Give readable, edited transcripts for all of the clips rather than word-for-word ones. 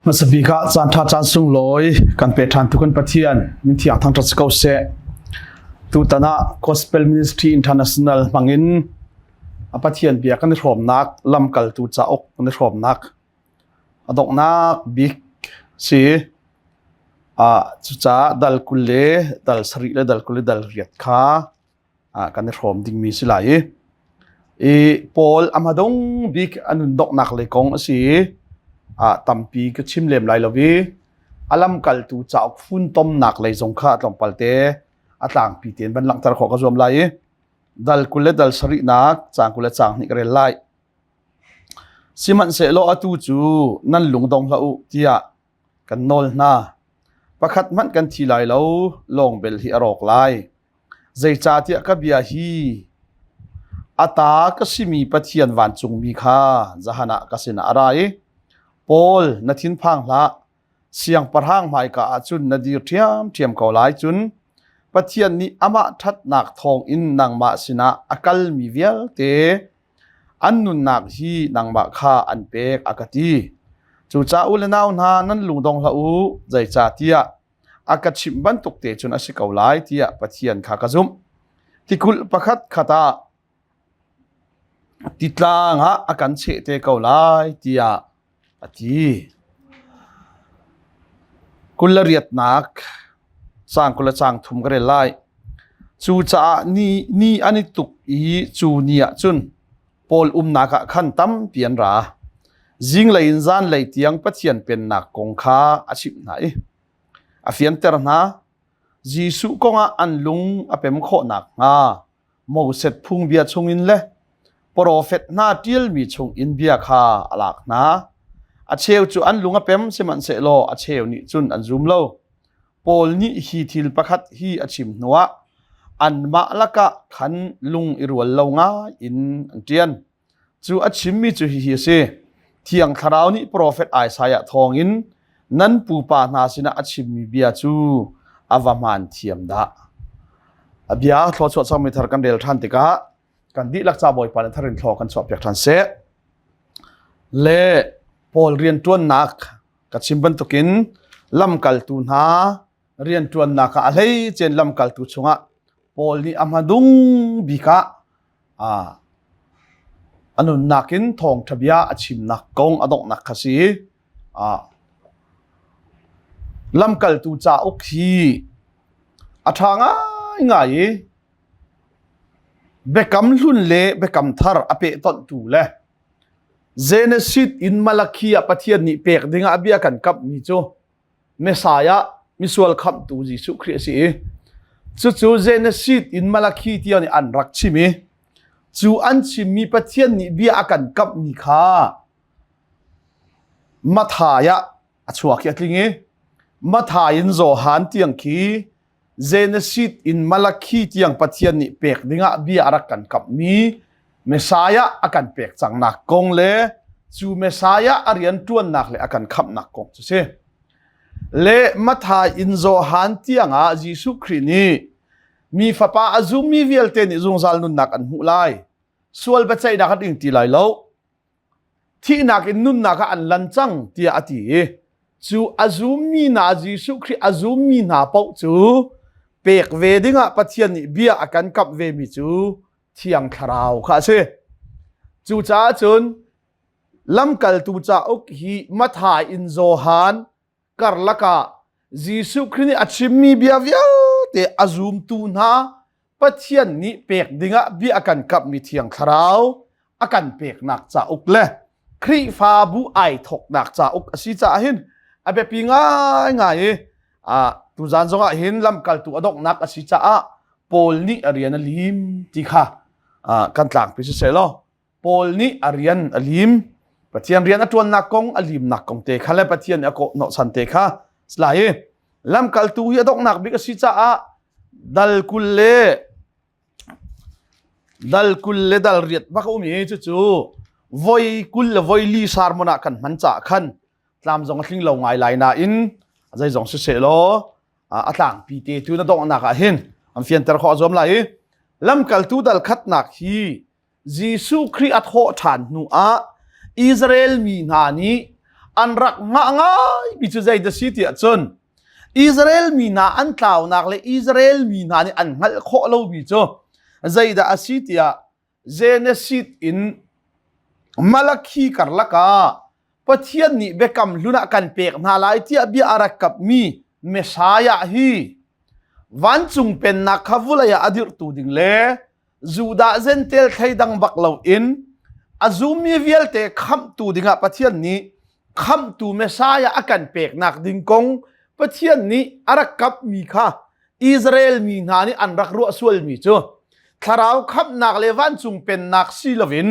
Hmasa bik ah caan ṭha caan sunglawi kan pe ṭhan tu kan Pathian min thiang thangṭhat si ko seh. Tutan ah Gospel Ministry International hmangin a Pathian bia kan i hrawmnak lamkaltu cauk kan i hrawmnak a donghnak bik si. Ah cucaah dal 20 le dal 7 le dal 20 le dal 8 kha kan i hrawm dingmi si lai i i Paul a hmadung bik a nun donghnak lei kong a si i tampi ka chim lem lai lo i a lamkaltu cauk funtomnak lei zong kha tlawmpal te a tlangpi tein van langhter khawh ka zuam lai i dal 20 le dal sarihnak caang 20 le caang hnih ka rel lai. Sihmanhsehlaw atu cu nan lung dong hlah u tiah kan nawl hna. Pakhat hmanh kan thi lai lo, lawng bel hi a rawk lai. Zeicahtiah ka bia hi a ta ka simi Pathian vancungmi kha zahan ah ka sinah a ra i, Paul, na thinphang hlah. Siangpahrang hmaika ah cun na dir ṭhiamṭhiam ko lai. Cun Pathian nih amah ṭhatnak thawngin nangmah sinah a kalmi vialte an nunnak hi nangmah kha an pek, a ka ti. Cucaah u le nau hna, nan lung dong hlah u, zeicahtiah a ka chimh bantuk te cun a si ko lai tiah Pathian kha ka zumh. Tikulh pakhat khat ah titlang ah a kan cheh te ko lai tiah a ti. Kul le riatnak caang 20 le caang thum ka rel lai. Cucaah ni, ni an i tuk i cu ni ah cun Paul umnak ah khan tampi an ra. Zinglei in zanlei tiang Pathian pennak kong kha a chimh hna i a fianter hna. Jesuh kongah an lung a pem khawh nakhnga Moses phungbia chungin le profet hna ṭialmi chungin bia kha a lak hna. A cheu cu an lung a pem sihmanhsehlaw a cheu nih cun an zum lo. Paul nih hi thil pakhat hi a chim hnuah anmah lakah khan lung i rual lo ngai in an ṭian. Cu a chimmi cu hihi a si: Thiang Thlarau nih profet Isaiah thawngin nan pupa hna sinah a chimmi bia cu a va hmaan thiam dah. A bia thluachuah cangmi thar kan rel ṭhan tikah kan dihlak ca Bawipa nih thar in thlaw kan chuahpiak ṭhan seh. Le Paul rianṭuannak ka chim bantukin lamkaltu hna rianṭuannak ah a hleicen lamkaltu chungah Paul nih a hmadung bik ah a nunnak in thawngṭha bia a chimnak kong a donghnak kha si. Lamkaltu cauk hi a ṭha ngaingai i biakam hlun le biakam thar a pehtonhtu le Genesis in Malakhi ah Pathian nih pek dingah a bia kan kamhmi cu Messiah misual khamhtu Jesuh Khrih a si i cucu Genesis in Malakhi tiang nih an rak chim i cu an chimmi Pathian nih bia a kan kamhmi kha Matthai ah a chuak i a tling i Matthai in Johan tiang khi Genesis in Malakhi tiang Pathian nih pek dingah bia a rak kan kamhmi Messiah a kan pek cangnak kong le cu Messiah a rian ṭuannak le a kan khamhnak kong cu si. Le Matthai in Johan tiangah Jesuh Khrih nih mi fapa a zummi vialte nih zungzal nunnak an hmuh lai. Sual biaceihnak an ing ti lai lo. Thihnak in nunnak ah an lan cang tiah a ti i cu a zummi hna Jesuh Khrih a zummi hna paoh cu pek ve dingah Pathian nih bia a kan kamh vemi cu Thiang Thlarau kha a si. Cucaah cun lamkaltu cauk hi Matthai in Johan karlak ah Jesuh Khrih nih a chimmi bia vialte a zumtu hna Pathian nih pek dingah bia a kan kamhmi Thiang Thlarau a kan peknak cauk le Khrihfabu ai thawknak cauk a si caah hin a biapi ngaingai i tuzan zongah hin lamkaltu a donghnak a si caah Paul nih a rian a lim ti kha kan tlangpi si seh law Paul nih a rian a lim Pathian rian a ṭuannak kong a limnak kong te kha le Pathian nih a kawh hnawhchan te kha lai i lamkaltu hi a donghnak bik a si caah dal 20 le dal 20 le dal riat bak a um i cucu voi 20 le voi li sermon ah kan hman caah khan tlam zong a tling lo ngai lai nain zeizong siseh law a tlangpi te tu na donghnak ah hin an fianter khawh zuam lai i lamkaltu dal khatnak hi Jesuh Khrih a thawh ṭhan hnu ah Israel mi hna nih An rak ngah ngai mi cu zei dah si tiah cun Israel mi hna an tlaunak le Israel mi hna nih an hngalh khawh lomi cu zeidah a si tiah Genesis in Malakhi karlak ah Pathian nih biakam hlun ah kan pek hna lai tiah bia a rak kapmi Messiah hi vancung pennak kha vulei ah a dirhtu ding le Judah Gentel thleidang bak loin a zummi vialte khamhtu dingah Pathian nih khamhtu Messiah a kan peknak ding kong Pathian nih a rak kapmi kha Israel mi hna nih an rak ruah sualmi cu thlarau khamhnak le vancung pennak si loin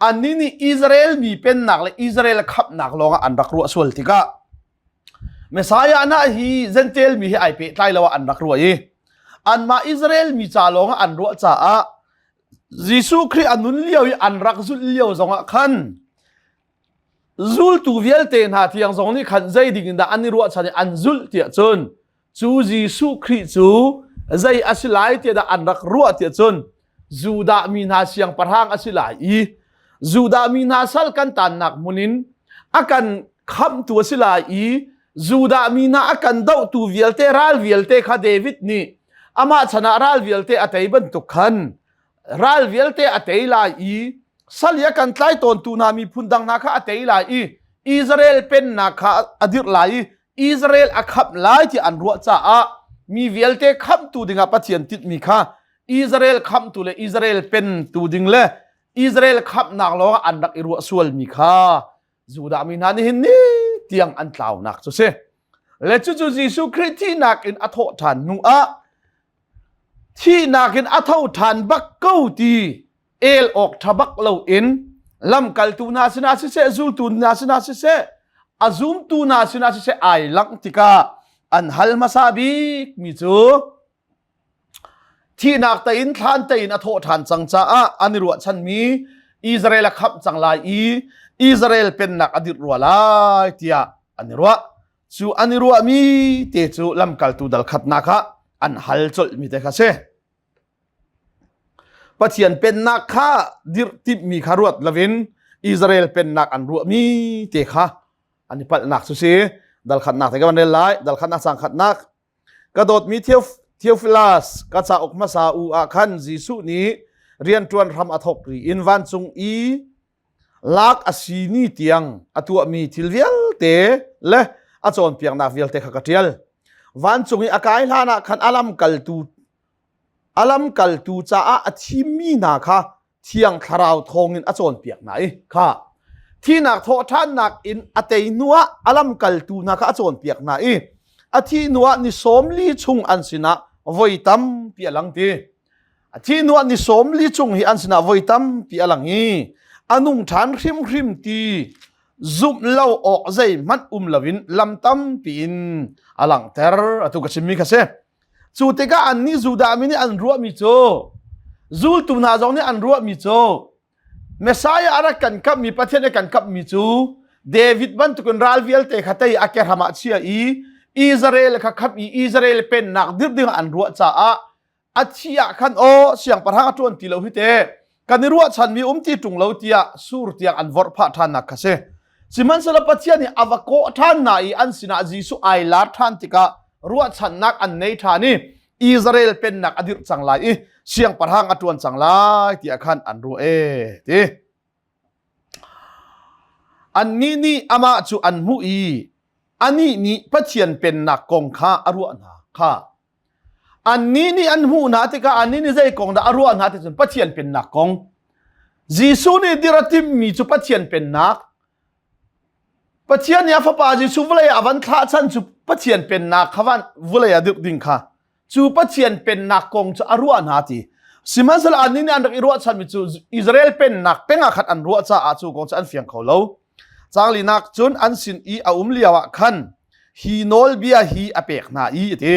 annih nih Israel mi pennak le Israel khamhnak lawngah an rak ruah sual tikah Messiah na hi Gentile mi hi ai pehtlai lo ah an rak ruah i anmah Israel mi ca lawngah an ruah caah Jesuh Khrih a nun lio i an rak zulh lio zongah khan zultu vialte hna tiang zong nih khan zei ding in dah an i ruahchan i an zulh tiah cun cu Jesuh Khrih cu zei a si lai tiah dah an rak ruah tiah cun Judah mi hna siangpahrang a si lai i Judah mi hna sal kan tannak hmun in a kan khamhtu a si lai i Judah mi hna a kan dohtu vialte ral vialte kha David nih amah chan ah ral vialte a tei bantuk khan ral vialte a tei lai i sal i a kan tlai tawntu hna miphun dang hna kha a tei lai i Israel pennak kha a dirh lai i Israel a khamh lai ti an ruah caah mi vialte khamhtu dingah Pathian tinhmi kha Israel khamhtu le Israel pentu ding le Israel khamhnak lawngah an rak i ruah sualmi kha Judah mi hna nih hin ni tiang an tlaunak cu si. Le cucu Jesuh Khrih thihnak in a thawh ṭhan hnu ah thihnak in a tho ṭhan bak ko ti el awk ṭha bak loin lamkaltu hna sinah siseh zultu hna sinah siseh a zumtu hna sinah siseh ai langh tikah an hal hmasa bik mi cu thihnak tein thlan tein a thawh ṭhan cang caah an i ruahchanmi Israel a khamh cang lai i Israel pennak a dirh rua lai tiah an i ruah. Cu an i ruahmi te cu lamkaltu dal khatnak ah an hal colhmi te kha si. Pathian pennak kha dirh timhmi kha ruat loin Israel pennak an ruahmi te kha an i palhnak cu si. Dal khatnak te ka van rel lai. Dal khatnak sang khatnak. Ka dawtmi Theophilus, ka cauk hmasa u ah khan Jesuh nih rianṭuan hram a thawk ri in vancung i lak a si ni tiang a tuahmi thil vialte le a cawnpiaknak vialte kha ka ṭial. Vancung i a kai hlan ah khan a lamkaltu A lamkaltu caah a thimmi hna kha Thiang Thlarau thawngin a cawnpiak hna i kha thihnak thawhṭhannak in a tei hnuah a lamkaltu hna kha a cawnpiak hna i a thih hnuah ni 40 chung an sinah voi tampi a lang ti. A thih hnuah ni 40 chung hi an sinah voi tampi a lang i a nung ṭhan hrimhrim ti zumh lo awk zeihmanh um loin lam tampi in a langhter. Atu ka chimmi kha si. Cu tikah annih Judah mi nih an ruahmi cu zultu hna zong nih an ruahmi cu Messiah a rak kan kamhmi Pathian a kan kamhmi cu David bantukin ral vialte kha tei a kehram ah chia i Israel kha khamh i Israel pennak dirh ding an ruah caah a thi ah khan aw siangpahrang a ṭuan ti lo hi te kan i ruahchanmi um ti ṭung lo tiah sur tiang an vorh phah ṭhannak kha si. Sihmanhsehlaw Pathian nih a va kawh ṭhan hna i an sinah Jesuh ai lar ṭhan tikah ruahchannak an nei ṭhan i Israel pennak a dirh cang lai i siangpahrang a ṭuan cang lai tiah khan an ruah e ti. Annih nih amah cu an hmuh i anih nih Pathian pennak kong kha a ruah hna kha Annih nih an hmuh hna tikah annih nih zei kong dah a ruah hna ti cun Pathian pennak kong. Jesuh nih dir a timhmi cu Pathian pennak. Pathian nih a fapa Jesuh vawlei ah a van thlah chan cu Pathian pennak kha van vawlei ah dirh ding kha. Cu Pathian pennak kong cu a ruah hna ti. Sihmanhsehlaw annih nih an rak i ruahchanmi cu Israel pennak peng ah khan an ruah caah cu kong cu an fiang kho lo. Caanglinak cun an sin i a um lio ah khan hi nawlbia hi a pek hna i a ti.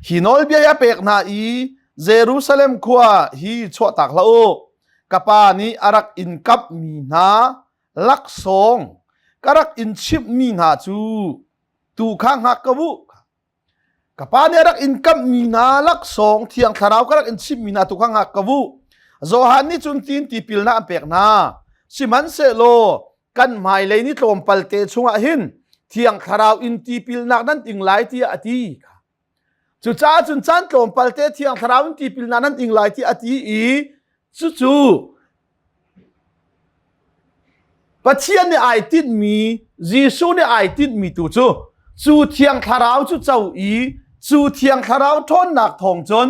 Hi nawlbia hi a pek hna i Jerusalem khua hi chuahtak hlah u. Ka pa nih a rak in kamhmi hna laksawng ka rak in chimhmi hna cu tu kha hngak ko u. Ka pa nih a rak in kamhmi hna laksawng Thiang Thlarau ka rak in chimhmi hna tu kha ngak ka vu. Johan nih cun tin tipilnak an pek hna. Sihmanhsehlaw Kan hmailei ni tlawmpal te chungah hin Thiang Thlarau in tipilnak nan ing lai tiah a ti. Cucaah cun caan tlawmpal te Thiang Thlarau in tipilnak nan ing lai tiah a ti i cucu Pathian nih ai tinhmi, Jesuh nih ai tinhmi tu cu cu Thiang Thlarau cu co i cu Thiang Thlarau ṭhawnnak thawng cun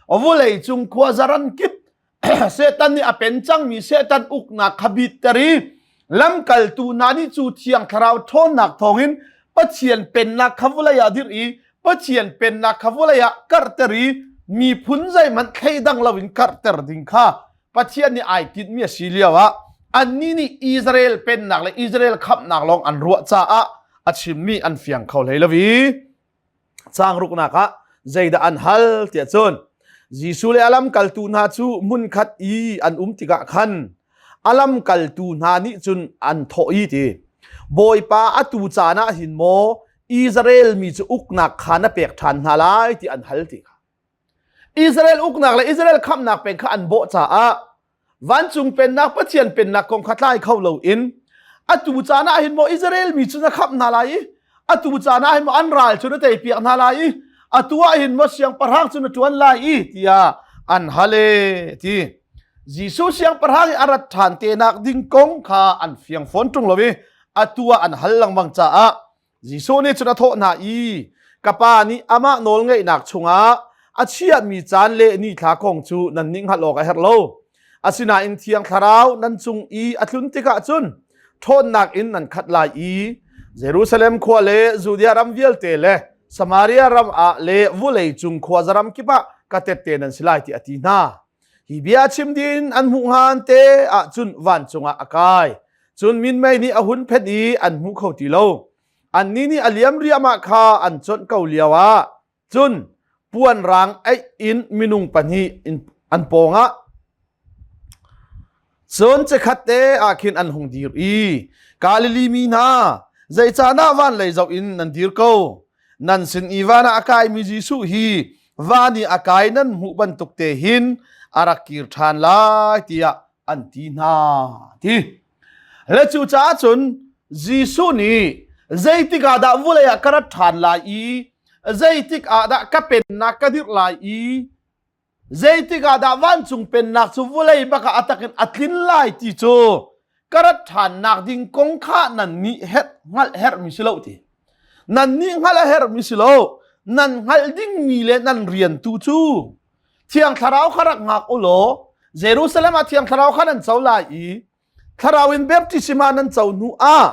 vawlei cung khua zaran kip Satan nih a pen cangmi Satan uknak kha bitter i lamkaltu hna nih cu Thiang Thlarau ṭhawnnak thawngin Pathian pennak kha vawlei ah dirh i Pathian pennak kha vawlei ah karhter i miphun zeihmanh thleidang loin karhter ding kha Pathian nih ai tinhmi a si lioah annih nih Israel pennak le Israel khamhnak lawng an ruah caah a chimmi an fiang kho hlei lo i Caang ruknak ah zeidah an hal tiah cun Jesuh le a lamkaltu hna cu hmunkhat i an um tikah khan a lamkaltu hna nih cun an thawh i ti Bawipa atu caan ah hin maw Israel mi cu uknak kha na pek ṭhan hna lai ti an hal ti kha. Israel uknak le Israel khamhnak peng kha an bawh caah vancung pennak Pathian pennak kong kha tlai kho loin atu caan ah hin maw Israel mi cu na khamh hna lai i atu caan ah hin maw an ral cu na tei piak hna lai i atu ah hin maw siangpahrang cu na ṭuan lai i tiah an hal e ti Jesuh siangpahrang i a rat ṭhan te nak ding kong kha an fiang fawn ṭung lo i atu ah an hal lengmang caah Jesuh nih cun a thawh hna i ka pa nih amah nawlngeihnak chungah a chiahmi caan le nithla kong cu nannih hngalh awk a herh lo. Asinain Thiang Thlarau nan cung i a tlun tikah cun ṭhawnnak in nan khat lai i Jerusalem khua le Judea ram vialte le Samaria ram ah le vulei cung khua zaram kip ah ka tette nan si lai ti a ti hna. Hi bia chim din an hmuh hngan te ah cun vancung ah a kai. Cun minmei nih a hun phet i an hmu kho ti lo. Annih nih a liam riahmah kha an conh ko lio ah cun puan rang aih in minung pahnih an pawngah cun chikkhat te ah khin an hung dir i Galilee mi hna zeicahdah van lei zoh in nan dir ko? Nan sin i van ah a kaimi Jesuh hi van i a kai nan hmuh bantuk te hin a rak kir ṭhan lai tiah an ti hna ti. Le cu caah cun Jesuh nih zeitik ah dah vulei ah ka rat ṭhan lai i zeitik ah dah ka pennak ka dirh lai i Zeitik ah dah vancung pennak cu vawlei bak ah a tak in a tlin lai ti cu ka rat ṭhannak ding kong kha nan nih herh hngalh herhmi si lo ti. Nan nih hngalh a herhmi si lo. Nan hngalh dingmi le nan rian tu cu Thiang Thlarau kha rak ngak u law Jerusalem ah Thiang Thlarau kha nan co lai i Thlarau in baptisma nan co hnu ah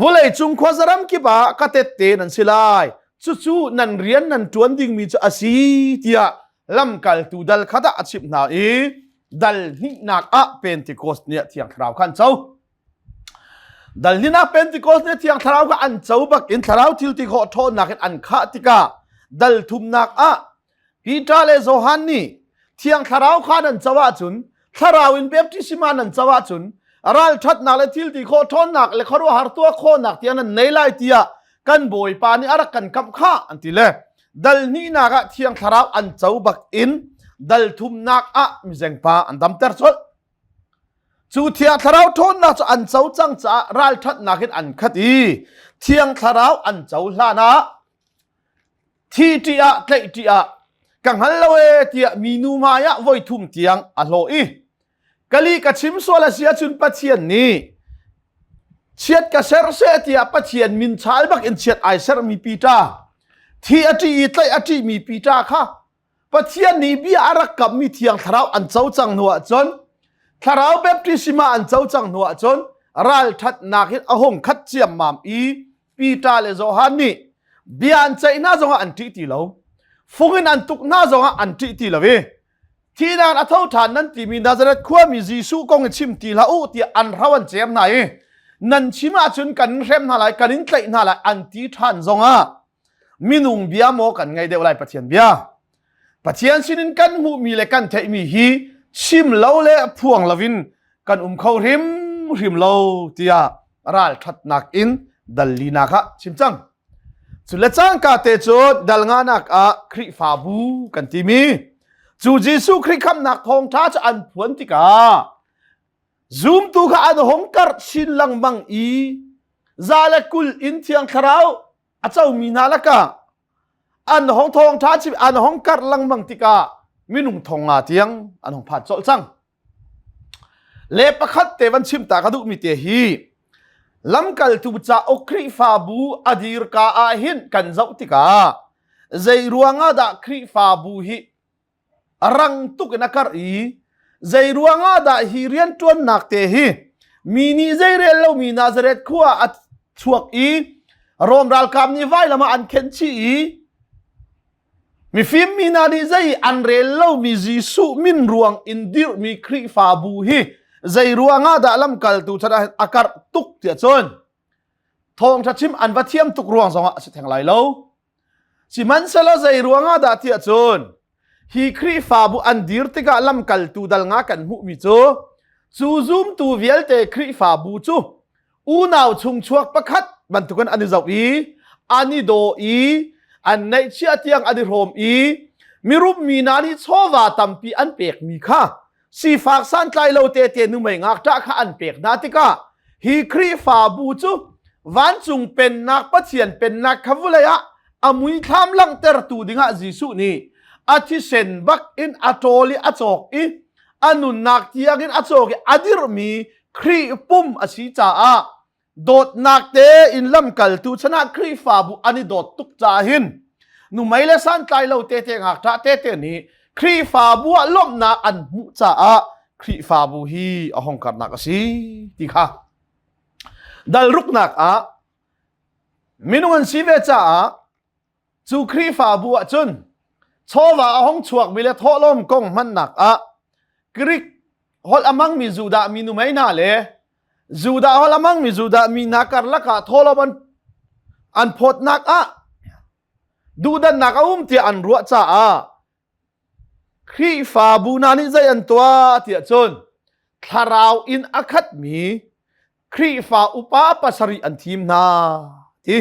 Vawleicung khuazaram kip ah ka tette nan si lai. Cucu nan rian nan ṭuan dingmi cu a si tiah lamkaltu dal khat ah a chimh hna i dal hnihnak ah Pentecost ni ah Thiang Thlarau kha an co. Dal hnihnak Pentecost ni Thiang Thlarau kha an co bak in Thlarau thil ti khawh ṭhawnnak in an khah tikah dal thumnak ah Peter le Johan nih Thiang Thlarau kha nan co ahcun Thlarau in baptisma nan co ahcun ralṭhatnak le thil ti khawh ṭhawnnak le khuaruahhar tuah khawhnak tiang nan nei lai tiah kan Bawipa nih a rak kan kamh khah an ti le dal hnihnak ah Thiang Thlarau an co bak in dal thumnak ah mizengpa an damter colh. Cu Thiang Thlarau ṭhawnnak cu an co cang caah ralṭhatnak in an khat i Thiang Thlarau an co hlan ah Thi ṭih ah tlaih ṭih ah ka hngal lo ee tiah minu hmai ah voi thum tiang a hlawh i kali ka chim sual a si ahcun Pathian nih chiat ka ser seh tiah Pathian min chal bak in chiat ai sermi Peter thi a ṭih i tlaih a ṭihmi Peter kha Pathian nih bia a rak kammi Thiang Thlarau an co cang hnu ahcun Thlarau baptisma an co cang hnu ahcun ralṭhatnak in a hung khat ciammam i Peter le Johan nih bia an ceih hna zongah an ṭih ti lo. Fung in an tuk hna zongah an ṭih ti lo i thihnak a tho ṭhan nan timi Nazareth khuami Jesuh kong i chim ti hlah u tiah an hro an cem hna i nan chim ahcun kan in hrem hna lai kan in tlaih hna lai an ti ṭhan zongah minung bia maw kan ngaih deuh lai Pathian bia Pathian sinin kan hmuhmi le kan theihmi hi chim lo le phuang loin kan um kho hrim hrim lo tiah ralṭhatnak in dal linak ah chim cang. Cu le cangka te cu dal nganak ah Khrihfabu kan timi cu Jesuh Khrih khamnak thawngṭha cu an phuan tikah. Zumtu kha an hong karh chin lengmang i 120 in Thiang Thlarau a comi hna lakah an hong thawngṭha chim an hong karh lengmang tikah minung 5,000 tiang an hong phan colh cang. Le pakhat te van chim ta ka duhmi te hi lamkaltu cauk Khrihfabu a dirka ah hin kan zoh tikah zei ruangah dah Khrihfabu hi rang tuk in a karh i zei ruangah dah hi rianṭuannak te hi mi nih zei rel lomi Nazareth khua ah a chuak i Rom ralkap nih vailam ah an khenh chih i mifim mi hna nih zei an rel lomi Jesuh min ruang in dirhmi Khrihfabu hi zei ruangah dah lamkaltu chan ah a karh tuk tiah cun thawngṭha chim an va thiam tuk ruang zongah a si theng lai lo. Sihmanhsehlaw zei ruangah dah tiah cun hi Khrihfabu an dir tikah lamkaltu dal nga kan hmuhmi cu cu zumtu vialte Khrihfabu cu unau chungchuak pakhat bantukin an i zoh i an i daw i an neihchiah tiang an i hrawm i mirum mi hna nih chawva tampi an pekmi kha sifak santlai lo tete numei ngakṭah kha an pek hna tikah hi Khrihfabu cu vancung pennak Pathian pennak kha vulei ah a muithlam langhtertu dingah Jesuh nih a thisen bak in a ṭawl i a cawk i a nunnak tiangin a cawk i a dirhmi Khrih pum a si caah dawtnak tein lamkaltu chan ah Khrihfabu an i dawt tuk caah hin numei le santlai lo tete ngakṭah tete nih Khrihfabu ah lawmhnak an hmuh caah Khrihfabu hi a hong karnak a si ti kha dal ruknak ah minung an si ve caah Cu Khrihfabu ah cun chawva a hong chuakmi le thawhlawm kong hmannak ah Greek holh a hmangmi Judah mi numei hna le Judah holh a hmangmi Judah mi hna karlak ah thawhlawm an, an phawtnak ah duhdannak a um tiah an ruah caah Khrihfabu hna nih zei an tuah tiah cun thlarau in a khatmi Khrihfa upa pasarih an thim hna ti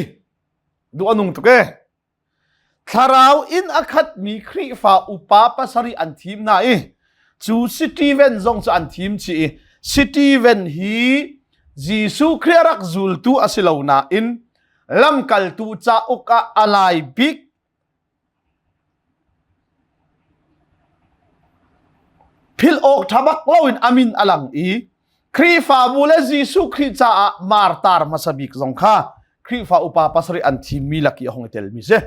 duh a nung tuk e. Thlarau in a khatmi Khrihfa upa pasarih an thim hna i cu Stephen zong cu an thim chih i Stephen hi Jesuh Khrih a rak zultu a si lo nain lamkaltu cauk ah a lai bik Philh awk ṭha bak loin a min a lang i Khrihfabu le Jesuh Khrih caah martar hmasa bik zong kha Khrihfa upa pasarih an thimmi lak i a hung i telmi si.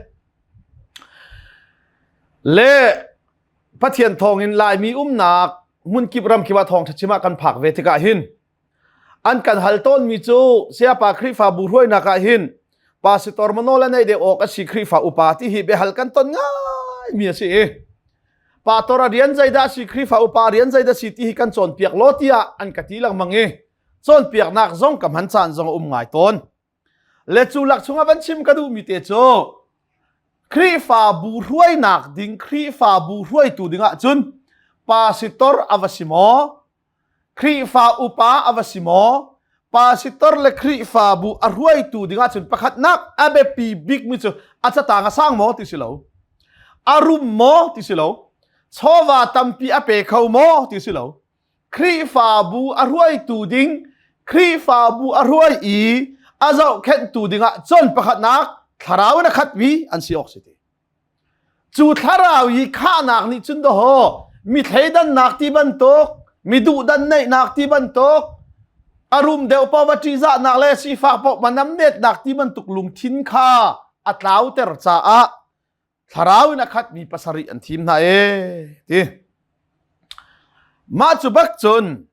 Le Pathian thawngin Laimi umnak hmunkip ramkip ah thawngṭha chim ah kan phak ve tikah hin An kan hal tawnmi cu Sayapa Khrihfabu hruainak ah hin pastor manawl a nei deuh awk a si Khrihfa upa ti hi biahal kan ton ngaimi a si i pastor a rian zeidah a si Khrihfa upa rian zeidah si ti hi kan cawnpiak law tiah an ka ti lengmang i cawnpiaknak zong ka hman caan zong a um ngai tawn. Le cu lak chungah van chim ka duhmi te cu Khrihfabu hruainak ding Khrihfabu hruaitu ding ahcun pastor a va si maw Khrihfa upa a va si maw? Pastor le Khrihfabu a hruaitu ding ahcun pakhatnak a biapi bikmi cu a catang a sang maw ti si lo. A rum maw ti si lo. Chawva tampi a pe kho maw ti si lo. Khrihfabu a hruaitu ding, Khrihfabu a hruai i a zohkhenhtu dingah cun pakhatnak thlarau in a khatmi an si awk si ti. Cu thlarau i khahnak nih cun dawhaw mi thleidannak ti bantuk, mi duhdan neihnak ti bantuk, a rum deuh paoh va ṭihzahnak le sifak paoh va namnetnak ti bantuk lungthin kha a tlauter caah thlarau in a khatmi pasarih an thim hna ee ti. Mah cu bak cun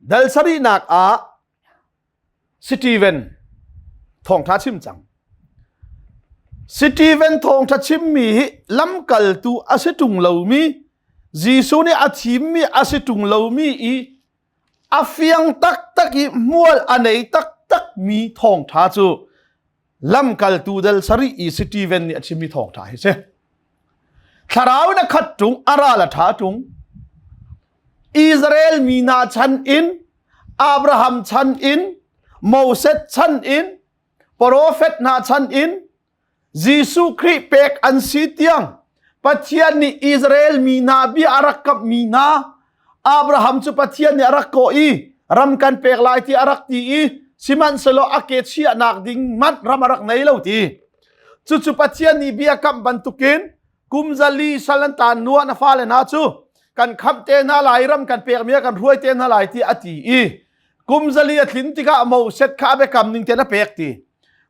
Dal sarihnak ah Steven thawngṭha chim cang. Steven thawngṭha chimmi hi lamkaltu a si ṭung lomi, Jesuh nih a thimmi a si ṭung lomi i a fiang taktak i hmual a nei taktakmi thawngṭha cu lamkaltu dal sarih i Steven nih a chimmi thawngṭha hi si. Thlarau in a khat ṭung, a ral a ṭha ṭung. Israel mi hna chan in, Abraham chan in, Moses chan in, profet hna chan in, Jesuh Khrih pek an si tiang Pathian nih Israel mi hna bia a rak kamhmi hna Abraham cu Pathian nih a rak kawh i. Ram kan pek lai ti a rak ti i sihmanhsehlaw a ke chiahnak ding hmanh ram a rak nei lo ti. Cucu Pathian nih bia kamh bantukin kum zali sal an taan hnu ah na fale hna cu kan khamh te hna lai ram kan pekmi ah kan hruai te hna lai ti a ti i kum zali a tlin tikah Moses kha a biakam ning tein a pek ti.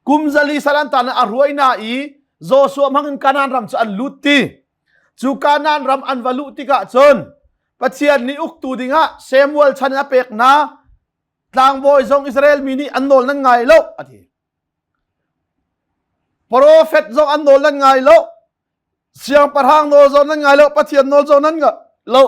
Kum zali sal an taan ah a hruai hna i Joshua hmang in Kanaan ram cu an lut ti. Cu Kanaan ram an va luh tikah cun Pathian nih uktu dingah Samuel chan in a pek hna. Tlangbawi zong Israel mi nih an nawl nan ngai lo a ti. Profet zong an nawl nan ngai lo. Siangpahrang nawl zong nan ngai lo. Pathian nawl zong nan ngai lo.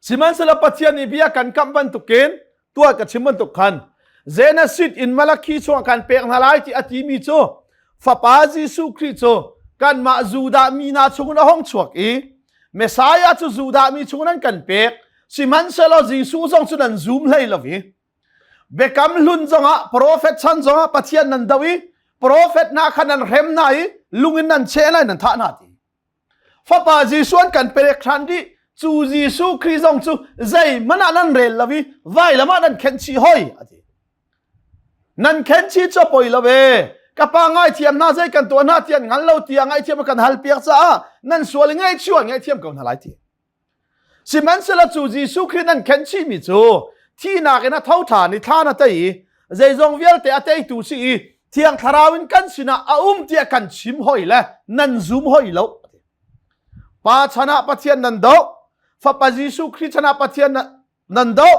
Sihmanhsehlaw Pathian nih bia kan kamh bantukin tuah ka chim bantuk khan Genesis in Malakhi chungah kan pek hna lai ti a timi cu Fapa Jesuh Khrih cu kanmah Judah mi hna chungin a hung chuak i Messiah cu Judah mi chungin an kan pek sihmanhsehlaw Jesuh zong cu nan zum hlei lo i Biakam hlun zongah profet chan zongah Pathian nan do i profet hna kha nan hrem hna i lung in nan cheh lai nan thah hna ti. Fapa Jesuh an kan perek ṭhan dih. Cu Jesuh Khrih zong cu zeihmanh ah nan rel lo i vailam ah nan khenh chih hoi a ti. Nan khenh chih cu a poi lo ve. Ka pa ngaithiam hna zei kan tuah hna ti an hngal lo tiah ngaihthiam a kan hal piak caah nan sual i ngaihchiu an ngaihthiam ko hna lai ti. Sihmanhsehlaw cu Jesuh Khrih nan khenh chihmi cu thihnak in a tho ṭhan i thlan a tei i zeizong vialte a teitu si i Thiang Thlarau in kan sinah a um tiah kan chim hoi le nan zum hoi lo. Pa chan ah Pathian nan doh, Fapa Jesuh Khrih chan ah Pathian nan doh,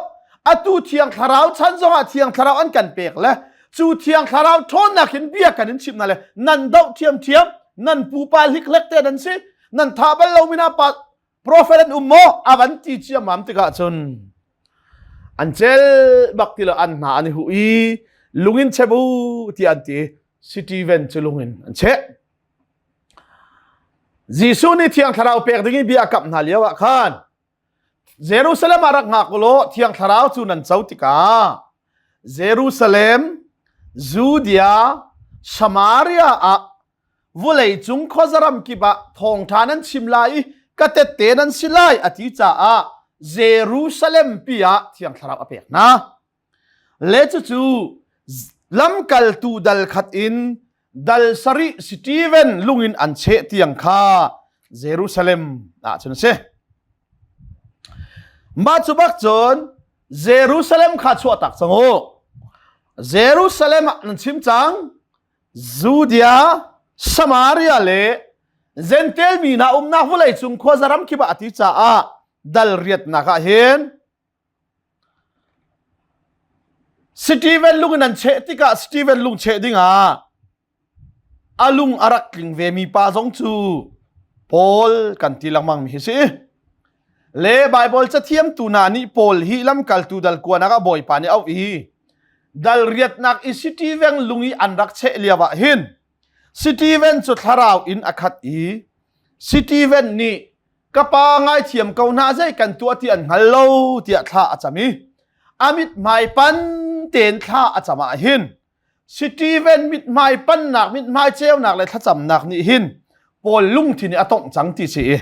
atu Thiang Thlarau chan zongah Thiang Thlarau an kan pek le cu Thiang Thlarau ṭhawnnak in bia kan in chimh hna le nan doh ṭhiamṭhiam, nan pupa hlikhlek te nan si, nan thah bal lomi hna pa Prophet an um maw? A van ti ciammam tikah cun an cel bak ti lo an hna an i huh i lungin chep u tiah an ti. Steven cu lungin an cheh. Jesuh nih Thiang Thlarau pek ding i bia a kamh hna lio ah khan Jerusalem ah rak ngak ulaw Thiang Thlarau cu nan co tikah Jerusalem, Judea, Samaria ah Vuleicung khuazaram kip ah thawngṭha nan chim lai i ka tette nan si lai a ti caah Jerusalem pi ah Thiang Thlarau a pek hna. Le cucu lamkaltu dal khat in dal sarih Steven lungin an cheh tiang kha Jerusalem ah cun a si. Mah cu bak cun Jerusalem kha chuahtak cang u. Jerusalem ah nan chim cang. Judea, Samaria le Jentail mi hna umnak vawleicung khuazaram kip ah a ti caah dal riatnak ah hin Steven lung in an cheh tikah Steven lung cheh dingah a lung a rak tling ve mi pa zong cu Paul kan ti lengmang mi hi si. Le Baibal cathiamtu hna nih Paul hi lamkaltu dal kuanak ah Bawipa nih auh i dal riatnak i Steven lung i an rak cheh lio ah hin Steven cu thlarau in a khat i Steven nih ka pa ngaithiam ko hna zei kan tuah ti an hngal lo tiah thla a cam i a mithmai pan tein thla a cam ah hin Steven mithmai pannak, mithmai ceunak le thlacamnak nih hin Paul lungthin i a tongh cang ti si i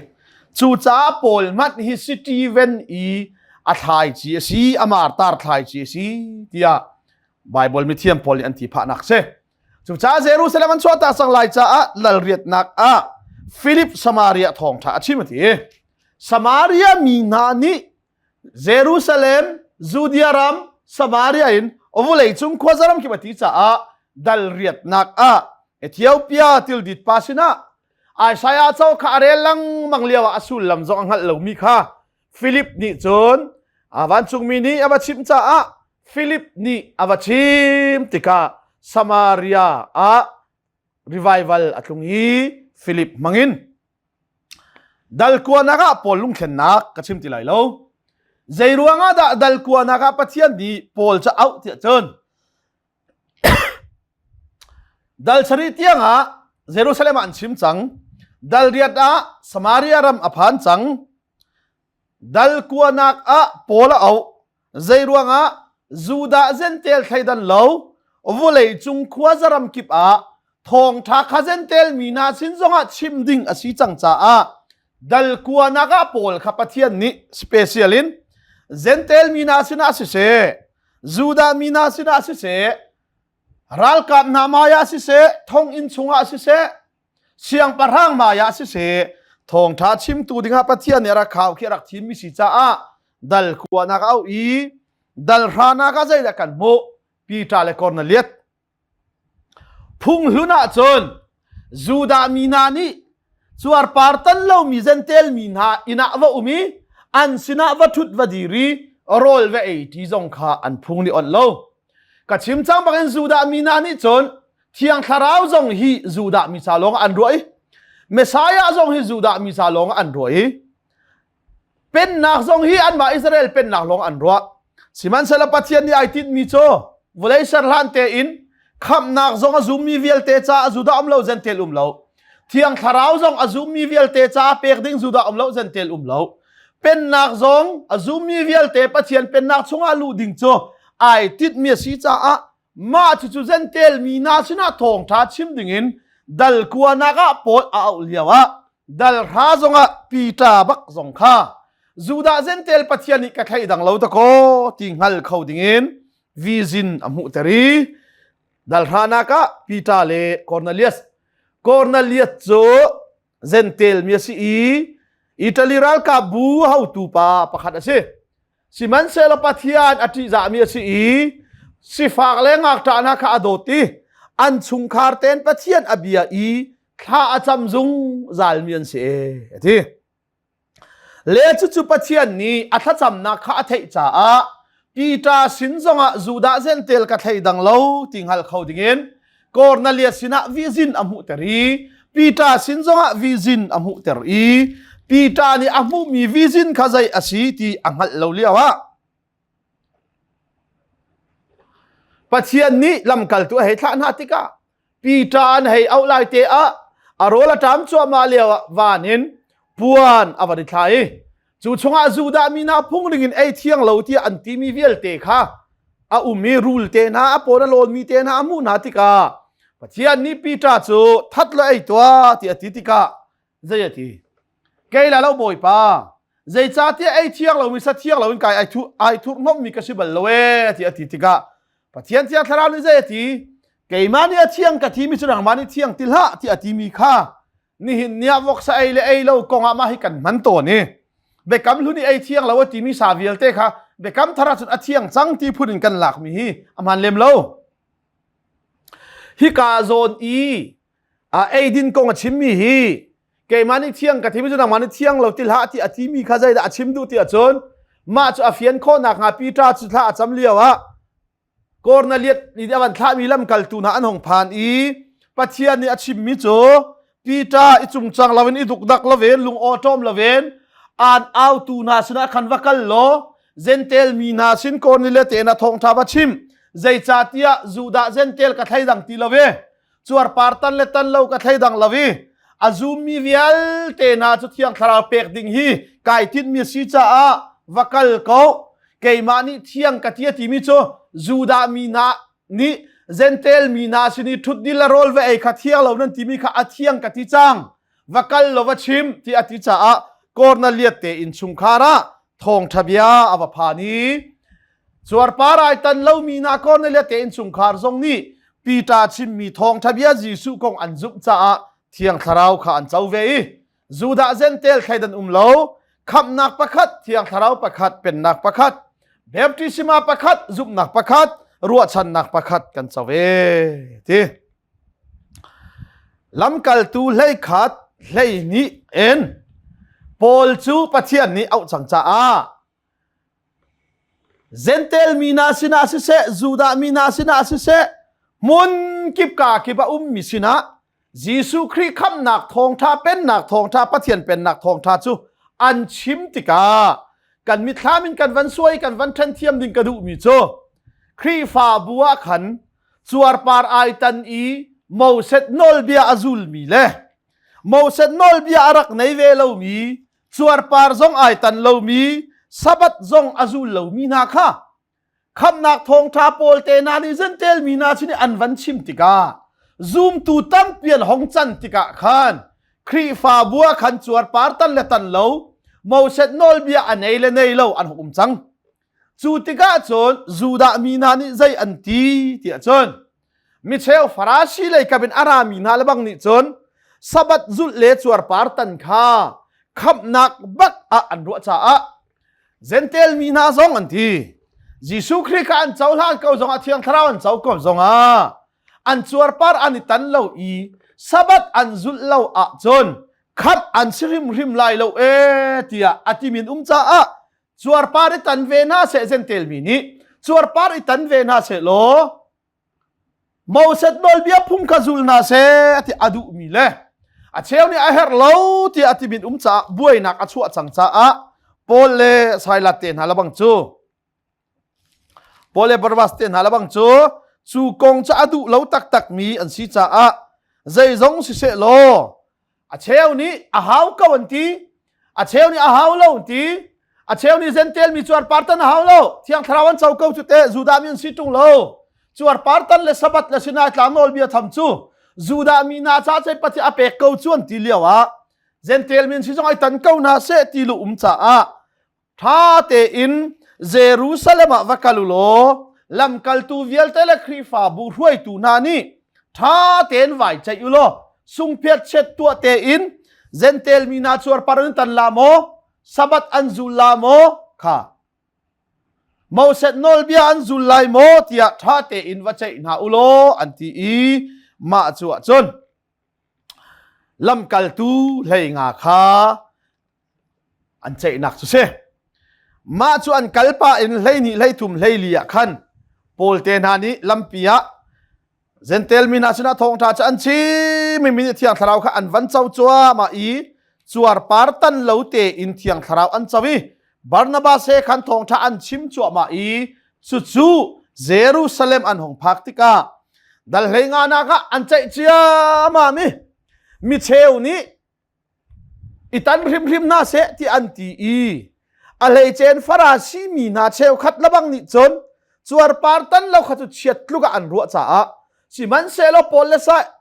cucaah Paul hmanh hi Steven i a thlaici a si, a martar thlaici a si tiah Bible mithiam pawl nih an ti phahnak si. Cucaah Jerusalem an chuahtak cang lai caah lalriatnak ah Philip Samaria thawngṭha a chim a ti. Samaria mi hna nih Jerusalem, Judea ram, Samaria in vawleicung khuazaram kip a ti caah dal riatnak ah Ethiopia tildit pa sinah Isaiah cho kha a rel lengmang lio ah a sullam zong a hngalh lomi kha Philip nih cun a vancungmi nih a va chimh caah Philip nih a va chim tikah Samaria ah revival a tlung i Philip hmangin Dal kuanak ah Paul lungthlennak ka chim ti lai lo. Zei ruangah dah dal kuanak ah Pathian nih Paul cu auh tiah cun dal sarih tiangah Jerusalem ah an chim cang. Dal riat ah Samaria ram a phan cang. Dal kuanak ah Paul a auh. Zei ruangah Judah Jentail thleidan lo vulei cung khuazaram kip ah thawngṭha kha Jentail mi hna sin zongah chim ding a si cang caah dal kuanak ah Paul kha Pathian nih special in. Jentail mi hna sinah siseh, Judah mi hna sinah siseh, ralkap hna hmaiah siseh, thonginn chungah siseh, siangpahrang hmaiah siseh, thawngṭha chimtu dingah Pathian nih a rak khau khi a rak thimmi si caah dal kuanak a auh i dal hranak ah zeidah kan hmuh? Peter le Kornelias. Phunghlun ahcun Judah mi hna nih cuarpar tan lomi Jentail mi hna inn ah va um i an sinah va ṭhut va dir i rawl va ei ṭi zong kha an phung nih onh lo. Ka chim cang bangin Judah mi hna nih cun Thiang Thlarau zong hi Judah mi ca lawng an ruah i Messiah zong hi Judah mi ca lawng an ruah i Pennak zong hi anmah Israel pennak lawng an ruah. Sihmanhsehlaw Pathian nih ai tinhmi cu vawlei ser hlan tein khamhnak zong a zummi vialte caah Judah um lo Jentail um lo. Thiang Thlarau zong a zummi vialte caah pek ding Judah um lo Jentail um lo. Pennak zong a zummi vialte Pathian pennak chungah luh ding cu ai tinhmi a si caah mah cucu Jentail mi hna sinah thawngṭha chim dingin dal kuanak ah Paul a auh lioah dal hra zongah Peter bak zong kha Judah Jentail Pathian nih ka thleidang lo dakaw ti hngal kho dingin vision a hmuhter i dal hranak ah Peter le Cornelius Cornelius cu Jentail mi a si i Italy ralkap bu hotu pa pakhat a si. Sihmanhsehlaw Pathian a ṭihzahmi a si i sifak le ngakṭah hna kha a dawt i an chungkhar tein Pathian a bia i thla a cam zungzalmi an si e, a ti. Le cucu Pathian nih a thlacamnak kha a theih caah Peter sin zongah Judah Jentail ka thleidang lo ti hngal kho dingin Cornelius sinah vision a hmuhter i Peter sin zongah vision a hmuhter i Peter nih a hmuhmi vision kha zei a si ti a hngalh lo lio ah Pathian nih lamkaltu a hei thlah hna tikah Peter an hei auh lai te ah a rawl a ṭam cuahmah lio ah van in puan a van i thla i Cu chungah Judah mi hna phung ning in ei thiang lo tiah an timi vialte kha a um i rul te hna a pawn a lawnmi te hna a hmuh hna tikah Pathian nih Peter cu that lo ei tuah tiah a ti tikah zei a ti? Kei la lo Bawipa, zeicahtiah ei thiang lomi sa thiang loin kai ai thu ai thurhnommi ka si bal lo ee tiah a ti tikah Pathian Thiang Thlarau nih zei a ti? Keimah nih a thiang ka timi cu nangmah nih thiang ti hlah tiah a timi kha nihin ni ah voksa ei le ei lo kong ah mah hi kan hman tawn i biakam hlun i ei thiang lo a timi sa vialte kha biakam thar ahcun a thiang cang ti phun in kan lakmi hi a hmaan lem lo. Hika zawn i a eidin kong a chimmi hi keimah nih thiang ka timi cu nangmah nih thiang lo ti hlah ti a timi kha zeidah a chim duh ti ahcun mah cu a fian khawh nakhnga Peter cu thla a cam lio ah Kornelias nih a van thlahmi lamkaltu hna an hung phan i Pathian nih a chimmi cu Peter i cungcang loin i dukdak loin lung awṭawm loin aan autu hna sinah khan va kal law Jentail mi hna sin Kornelias te na thawngṭha va chim zeicahtiah Judah Jentail ka thleidang ti lo ve cuarpar tan le tan lo ka thleidang lo i a zummi vialte hna cu thiang thlarau pek ding hi kai tinhmi a si caah va kal ko keimah nih thiang ka ti a timi cu Judah mi hna nih Jentail mi hna sin i ṭhutdil le rawl va ei kha thiang lo nan timi kha a thiang ka ti cang va kal lo va chim ti a ti caah Kornelias te innchungkhar ah thawngṭha bia a va phan i cuarpar ai tan lomi hna Kornelias te innchungkhar zong nih Peter chimmi thawngṭha bia Jesuh kong an zumh caah Thiang Thlarau kha an co ve i Judah Jentail thleidan um lo khamhnak pakhat Thiang Thlarau pakhat pennak pakhat baptisma pakhat zumhnak pakhat ruahchannak pakhat kan co ve ti Lamkaltu 11 12 in Paul cu Pathian nih auh cang caah Jentail mi hna sinah siseh, Judah mi hna sinah siseh, hmun kip ka kip a ummi sinah Jesuh Khrih khamhnak thawngṭha pennak thawngṭha Pathian pennak thawngṭha cu an chim tikah kan mitthlam in kan van suai kan van ṭhen thiam ding ka duhmi cu Khrihfabu ah khan cuarpar ai tan i Moses nawlbia a zulmi le Moses nawlbia a rak nei ve lomi cuarpar zong ai tan lomi Sabbath zong a zul lomi hna kha khamhnak thawngṭha pawl te hna nih Jentail mi hna sin i an van chim tikah zumtu tampi an hong can tikah khan Khrihfabu ah khan cuarpar tan le tan lo Moses nawlbia a nei le nei lo an hung um cang. Cu tikah cun Judah mi hna nih zei an ti tiah cun micheu Farasi lei kap in a rami hna lebang nih cun Sabbath zulh le cuarpar tan kha khamhnak bak ah an ruah caah Jentail mi hna zong an ti. Jesuh Khrih kha an cohlan ko zongah Thiang Thlarau an co ko zongah an cuarpar an i tan lo i Sabbath an zulh lo ahcun khamh an si hrimhrim lai lo ee tiah a timin um caah cuarpar i tan ve hna seh Jentail mi nih cuarpar i tan ve hna seh law Moses nawlbia phung kha zul hna seh ti a duhmi le a cheu nih a herh lo tiah a timin um caah buainak a chuah cang caah Paul le Silas te hna lebang cu Paul le Barnabas te hna lebang cu cu kong cu a duh lo taktakmi an si caah zeizong siseh law A cheu nih a hau ko an ti. A cheu nih a hau lo an ti. A cheu nih Jentail mi cuarpar tan a hau lo. Thiang Thlarau an co ko cu teh Judah mi an si ṭung lo. Cuarpar tan le Sabbath le Sinai tlang nawlbia tham cu Judah mi hna ca cei Pathian a pek ko cu an ti lio ah Jentail mi an si zong ai tan ko hna seh ti lu um caah Ṭha tein Jerusalem ah va kal u law lamkaltu vialte le Khrihfabu hruaitu hna nih ṭha tein vai ceih u law sungphiat chiat tuah tein Jentail mi hna cuarpar an tan la maw Sabbath an zul la maw kha Moses nawlbia an zul lai maw tiah ṭha tein va ceih hna u law an ti i mah cu ah cun lamkaltu 15 kha an ceihnak cu si. Mah cu an kal pah in 12 13 14 ah khan Paul te hna nih lampi ah Jentail mi hna sinah thawngṭha cu an chim i mi nih Thiang Thlarau kha an van co cuahmah i cuarpar tan lo tein Thiang Thlarau an co i Barnabas he khan thawngṭha an chim cuahmah i cucu Jerusalem an hung phak tikah dal hlei nga nak ah an ceih ciammam i micheu nih i tan hrimhrim hna seh ti an ti i a hleicen Farasi mi hna cheukhat lebang nih cun cuarpar tan lo kha cu chiat tluk ah an ruah caah sihmanhsehlaw Paul le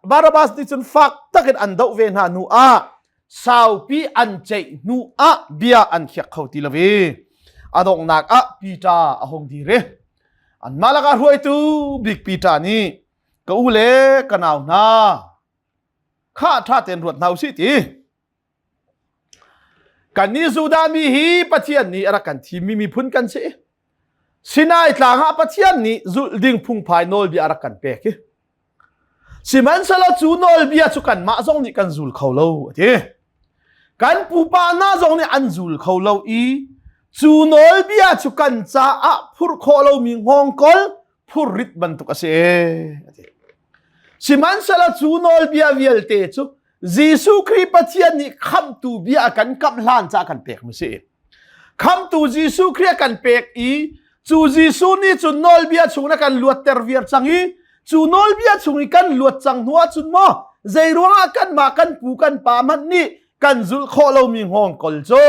Barnabas nih cun fak takin an doh ve hna hnu ah saupi an ceih hnu ah bia an khiak kho ti lo i a donghnak ah Peter a hung dir i anmah lakah hruaitu bik Peter nih ka u le ka nau hna Khah ṭha tein ruat hna usih ti. Kannih Judah mi hi Pathian nih a rak kan thimmi miphun kan si. Sinai tlang ah Pathian nih zulh ding phungphai nawlbia a rak kan pek i sihmanhsehlaw cu nawlbia cu kanmah zong nih kan zul kho lo a ti. Kan pupa hna zong nih an zul kho lo i cu nawlbia cu kan caah phurh khawh lomi hngawngkol phurrit bantuk a si a ti. Sihmanhsehlaw cu nawlbia vialte cu Jesuh Khrih Pathian nih khamhtu bia a kan kamh hlan caah kan pekmi si. Khamhtu Jesuh Khrih a kan pek i cu Jesuh nih cun nawlbia chung na kan luatter viar cang i cu nawlbia chung i kan luat cang hnu ahcun maw zei ruangah kanmah kan pu kan pa hmanh nih kan zulh khawh lomi hngawngkol cu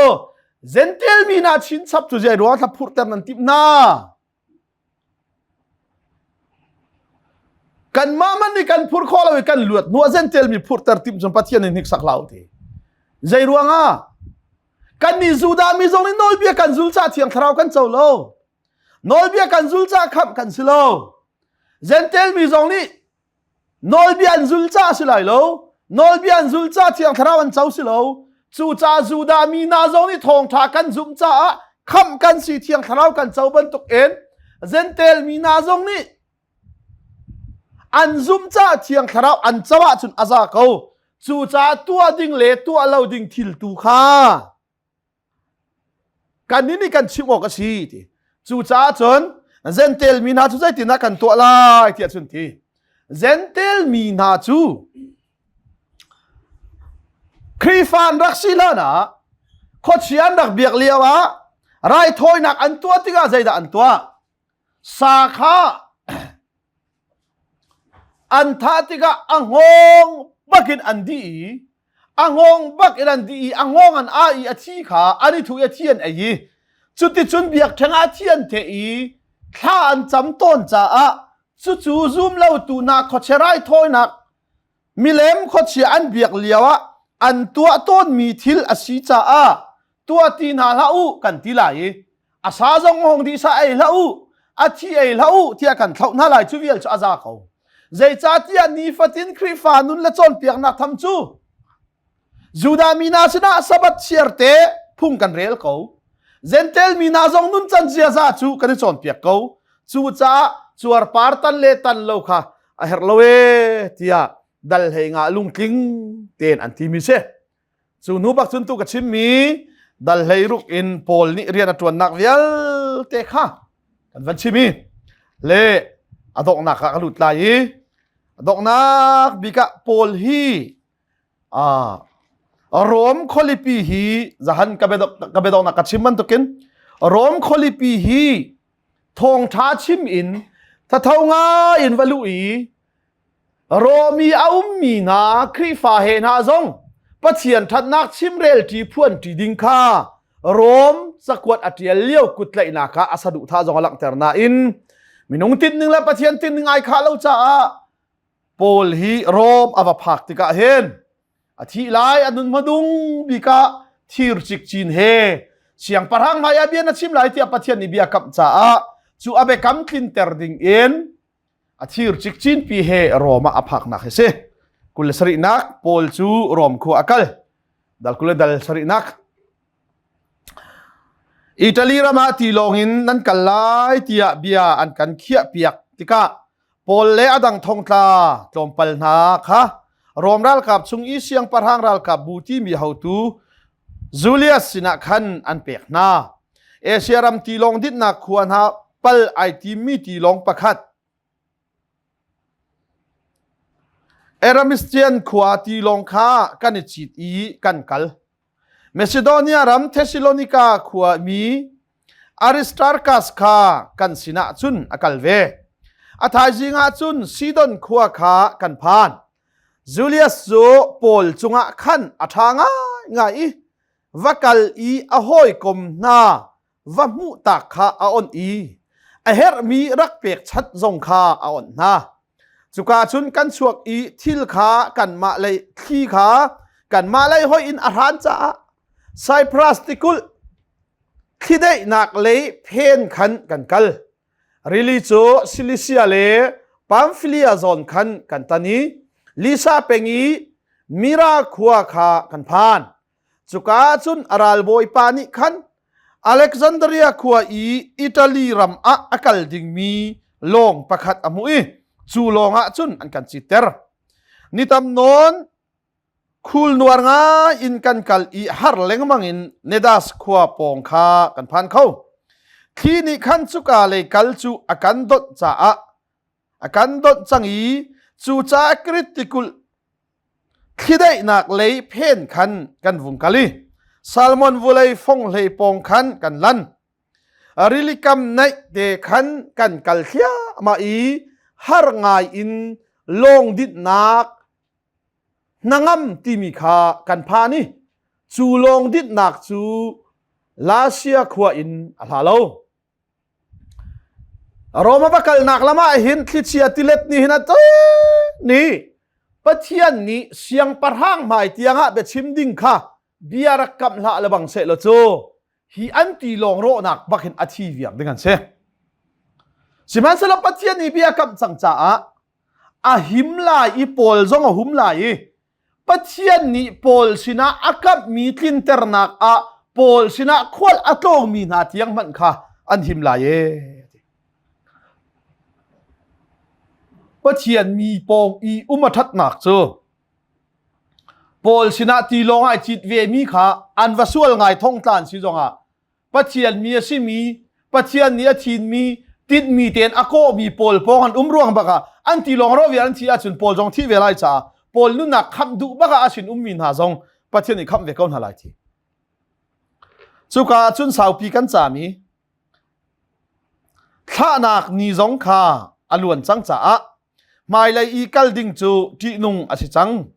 Jentail mi hna chinchap cu zei ruangah thla phurhter nan timh hna? Kanmah man nih kan phur khawh lo i kan luat hnu ah Jentail mi phurter timh cun Pathian nih hniksak hlah u ti. Zei ruangah? Kannih Judah mi zong nih nawlbia kan zul caah Thiang Thlarau kan co lo. Nawlbia kan zul caah khamh kan si lo. Jentail mi zong nih Nawlbia an zul caah si lai lo. Nawlbia an zul caah Thiang Thlarau an co si lo. Cucaah Judah mi hna zong nih thawngṭha kan zumh caah khamh kan si Thiang Thlarau kan co bantukin Jentail mi hna zong nih an zumh caah Thiang Thlarau an co ahcun a za ko. Cucaah tuah ding le tuah lo ding thil tu kha Kannih nih kan chimh awk a si ti. Cucaah cun Jentail mi hna cu zeitindah kan tuah lai tiah cun ti. Jentail mi hna cu Khrihfa an rak si hlan ah khuachia an rak biak lio ah raithawinak an tuah tikah zeidah an tuah? Sa kha An thah tikah a hngawng bakin an dih i a hngawng bakin an dih i a hngawng an ah i a thi kha an i thuh i a thi an ei i cuticun biakṭheng ah thi an theh i thla an cam tawn caah cucu zum lotu hna khuachia raithawinak milem khuachia an biak lio ah an tuah tawnmi thil a si caah tuah ti hna hlah u kan ti lai i. A sa zong hong dih sa ei hlah u, a thi ei hlah u tiah kan thlauh hna lai cu vial cu a za ko. Zeicahtiah nifatin Khrihfa nun le cawnpiaknak tham cu Judah mi hna sinah Sabbath chiarte phung kan rel ko. Jentail mi hna zong nuncan ziaza cu kan i cawnpiak ko. Cucaah cuarpar tan le tan lo kha a herh lo ee tiah dal hlei nga lungtling tein an timi si. Cu hnu bak cun tu ka chimmi dal hlei ruk in Paul nih rian a ṭuannak vialte kha kan van chim i le a donghnak ah ka lut lai i a donghnak bik ah Paul hi Rom khualipi hi zahan ka biadonghnak ka chim bantukin Rom khualipi hi thawngṭha chim in thatho ngai in va luh i Rom i a ummi hna Khrihfa he hna zong Pathian ṭhatnak chimrelṭi phuanṭi ding kha Rom cakuat a ṭial lio kuttlaihnak ah a saduhthah zong a langhter nain minung tinhning le Pathian tinhning ai khah lo caah Paul hi Rom a va phak tikah hin a thih lai a nun hmadung bik ah thir cikcin he siangpahrang hmai ah bia na chim lai tiah Pathian nih bia kamh caah cu a biakam tlinter ding in a thir cikcin pi he Rom ah a phaknak hi si. 27nak Paul cu Rom khua a kal. Dal 20 le dal sarihnak. Italy ram ah tilawng in nan kal lai tiah bia an kan khiah piak tikah Paul le a dang thongtla tlawmpal hna kha Rom ralkap chung i siangpahrang ralkap bu timi hotu Julius sinah khan an pek hna. Asia ram tilawng dinhnak khua hna pal ai timmi tilawng pakhat Aramistian khua tilawng kha kan i cit i kan kal. Macedonia ram Thessalonika khua mi Aristarchus kha kan sinah cun a kal ve. A thaizing ah cun Sidon khua kha kan phan. Julius cu Paul cungah khan a ṭha ngaingai i va kal i a hawikom hna va hmuh tak kha a onh i a herhmi rak pekchanh zong kha a onh hna. Cuka cun kan chuak i thil kha kanmah lei thli kha kanmah lei hoih in a hran caah Cyprus tikulh thlidaihnak lei phen khan kan kal. Rili cu Cilicia le Pamphylia zawn khan kan tan i Lisa peng i Mira khua kha kan phan. Cuka ah cun a ralbawipa nih khan Alexandria khua i Italy ram ah a kal dingmi lawng pakhat a hmuh i cu lawng ah cun an kan citter. Ni tam nawn khulnuar ngai in kan kal i har lengmang in Nedas khua pawng kha kan phan kho. Thli nih khan cuka lei kal cu a kan donh caah a kan donh cang i cucaah Krit tikulh thlidaihnak lei phen khan kan vung kal i Salmon vulei fonghlei pawng khan kan lan. Rilikam naih te khan kan kal thliahmah i har ngai in lawng dinhnak hnangam timi kha kan phan i cu lawng dinhnak cu Lasia khua in a hla lo. Roma va kalnak lam ah hin thlichia tilet nih hin a ni Pathian nih siangpahrang hmai tiangah biachim ding kha bia rak kamh hlah le bang seh law cu hi an ti lawng rawhnak bak hin a thi viar ding an si. Sihmanhsehlaw Pathian nih bia kamh cang caah a him lai i Paul zong a hum lai i Pathian nih Paul sinah a kamhmi tlinternak ah Paul sinah khual a tlawngmi hna tiang hmanh kha an him lai ee. Pathian mi pawng i um a ṭhatnak cu Paul sinah tilawng ai cit ve mi kha an va sual ngai thongtlan si zongah Pathian mi a simi, Pathian nih a thinmi, tinhmi tein a kawhmi pawl pawng an um ruang bak ah an ti lawng ro vial an thi ahcun Paul zong thi ve lai caah Paul nunnak khamh duh bak ah a sin ummi hna zong Pathian nih khamh ve ko hna lai thi. Cuka ah cun saupi kan caam i thlahnak ni zong kha a luan cang caah Hmailei i kal ding cu ṭihnung a si cang.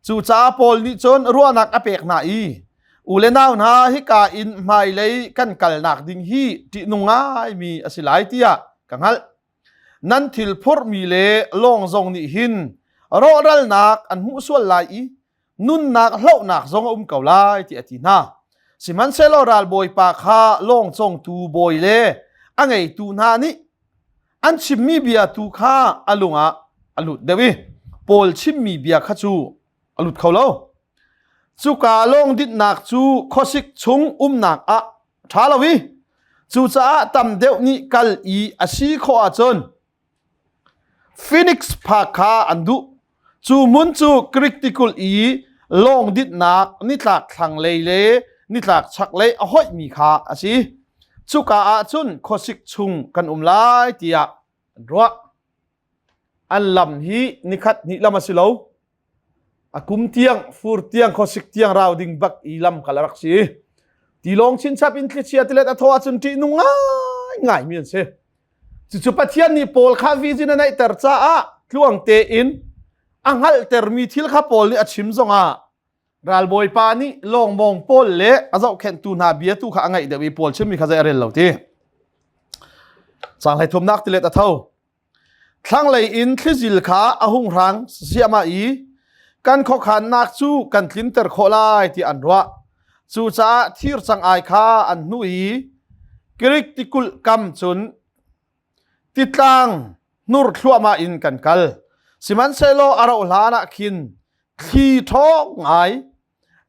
Cucaah Paul nih cun ruahnak a pek hna i, u le nau hna, hika in hmailei kan kalnak ding hi ṭihnung ngaimi a si lai tiah ka hngalh. Nan thil phurhmi le lawng zong nih hin rawhralnak an hmuh sual lai i nunnak hlohnak zong a um ko lai tiah a ti hna. Sihmanhsehlaw ralbawipa kha lawng congtu bawi le a ngeitu hna nih an chimmi bia tu kha a lung ah a lut deuh i Paul chimmi bia kha cu a lut kho lo. Cuka lawng dinhnak cu khuasik chung umnak ah a ṭha lo i cucaah tam deuh nih kal i a si khawh ahcun Phoenix phak kha an duh. Cu hmun cu Greek tikulh i lawng dinhnak nitlak thlanglei le nitlak chaklei a hoihmi kha a si. Cuka ah cun khuasik chung kan um lai tiah an ruah. An lam hi nikhat hnih lam a si lo. A kum tiang, fur tiang, khuasik tiang rau ding bak i lam kal a rak si. Tilawng chinchap in thlichia tilet a thaw ahcun ṭihnung ngaingai mi an si. Cucu Pathian nih Paul kha vision a neihter caah tluang tein a hngalhtermi thil kha Paul nih a chim zongah ralbawipa nih lawngmawng Paul le a zohkhenhtu hna bia tu kha a ngaih deuh i Paul chimmi kha zei a rel lo ti. Cang hlei thumnak tilet a tho. Thlanglei in thlizil kha a hung hrang ziahmah i kan khuakhannak cu kan tlinter khawh lai ti an ruah. Cucaah thir cang-ai kha an hnuh i Greek tikulh kam cun titlang hnur thluahmah in kan kal. Sihmanhsehlaw a rauh hlan ah khin thli ṭhawng ngai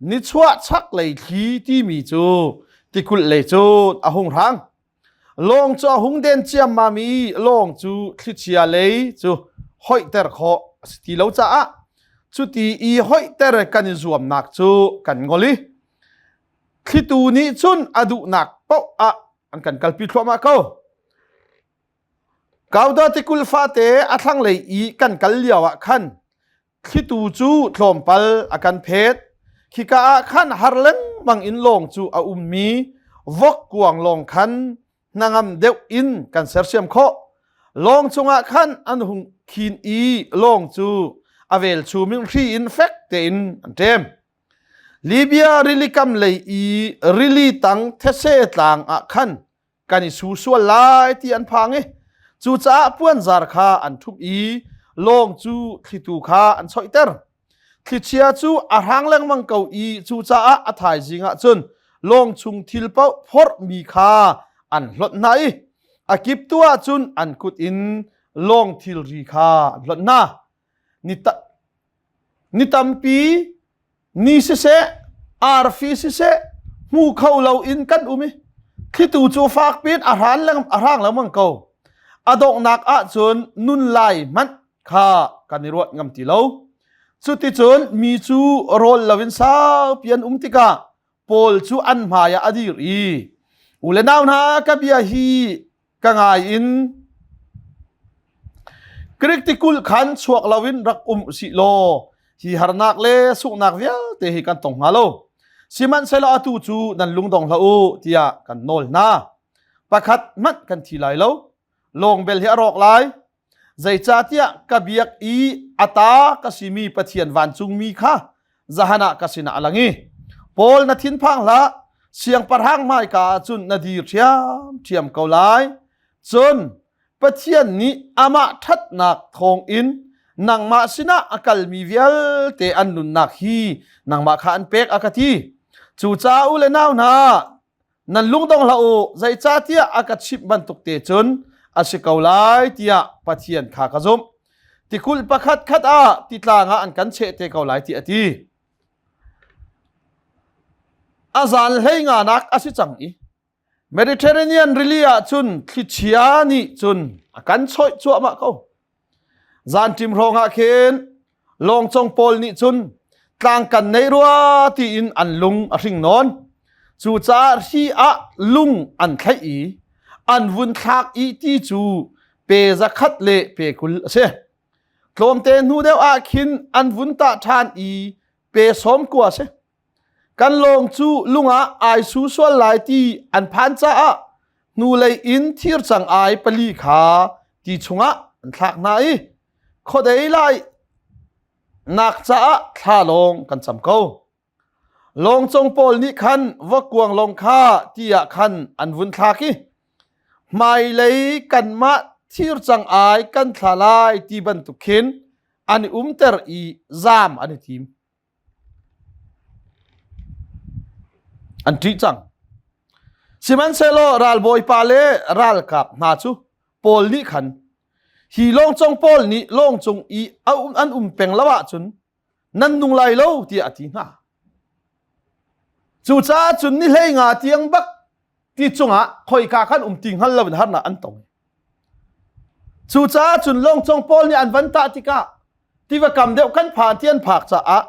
nichuah chaklei thli timi cu tikulh lei cun a hung hrang. Lawng cu a hung den ciammam i lawng cu thlichia lei cu hoihter khawh a si ti lo caah cuti i hoihter kan i zuamnak cu kan ngol i thlitu nih cun a duhnak paoh ah an kan kalpi thluahmah ko. Kauda tikulh fate a thlanglei i kan kal lio ah khan Thlitu cu tlawmpal a kan phet. Khika ah khan har lengmang in lawng cu a ummi vok kuang lawng khan hnangam deuh in kan sersiam khawh. Lawng cungah khan an hung khin i lawng cu a velchum in hri in fek tein an ṭem. Libya rilikam lei i rili tang thetse tlang ah khan kan i su sual lai ti an phang i cucaah puanzar kha an ṭhumh i lawng cu thlitu kha an choihter. Thlichia cu a hrang lengmang ko i cucaah a thaizing ah cun lawng chung thil paoh phorhmi kha an hlonh hna i a kiptu ah cun an kut in lawng thilri kha an hlonh hna. Ni tampi ni siseh arfi siseh hmu kho loin kan um i thlitu cu fak piin a hran leng a hrang lengmang ko. A donghnak ahcun nun lai hmanh kha kan i ruat ngam ti lo. Cuticun mi cu rawl loin saupi an um tikah Paul cu an hmai ah a dir i u le nau hna ka bia hi ka ngai in Greek tikulh khan chuak loin rak um usih law hi harnak le sunghnak vialte hi kan tong hnga lo. Sihmanhsehlaw atu cu nan lungdong hlah u tiah kan nawl hna. Pakhat hmanh kan thi lai lo. Lawng bel hi a rawk lai. Zeicahtiah ka biak i a ta ka simi Pathian vancungmi kha zahan ah ka sinah a lang i Paul na thinphang hlah siangpahrang hmaika ah cun na dir ṭhiamṭhiam ko lai cun Pathian nih amah ṭhatnak thawngin nangmah sinah a kalmi vialte an nunnak hi nangmah kha an pek a ka ti cucaah u le nau hna Nan lungdong hlah u, zeicahtiah a ka chimh bantuk te cun a si ko lai tiah Pathian kha ka zumh. Tikulh pakhat khat ah titlang ah an kan cheh te ko lai tiah a ti. A zan hlei nganak a si cang i Mediterranean rili ah cun thlichia nih cun a kan chawih cuahmah ko. Zanṭim hrawngah khin lawngcong pawl nih cun tlang kan nei rua tiin an lung a hring nawn. Cucaah hri ah lung an thlaih i an vun thlak i ti cu pe zakhat le pe 20 a si. Tlawmte hnu deuh ah khin an vun tah ṭhan i pe 90 a si. Kan lawng cu lung ah ai su sual lai ti an phan caah hnulei in thir cang-ai pali kha ti chungah an thlak hna i khuadei lai nak caah thla lawng kan cam ko. Lawngcung pawl nih khan vakuang lawng kha ti ah khan an vun thlak i hmailei kanmah thir cang-ai kan thla lai ti bantuk khin an i umter i zaam an i tim. An ṭih cang. Sihmanhsehlaw ralbawipa le ralkap hna cu Paul nih khan hi lawngcawng pawl nih lawng cung i an um peng lo ahcun nan nung lai lo tiah a ti hna. Cucaah cun ni hlei nga tiang bak ti cungah khoika khan um ti hngal loin harnak an tong. Cucaah cun lawngcawng pawl nih an van tah tikah tiva kam deuh kan phan ti an phak caah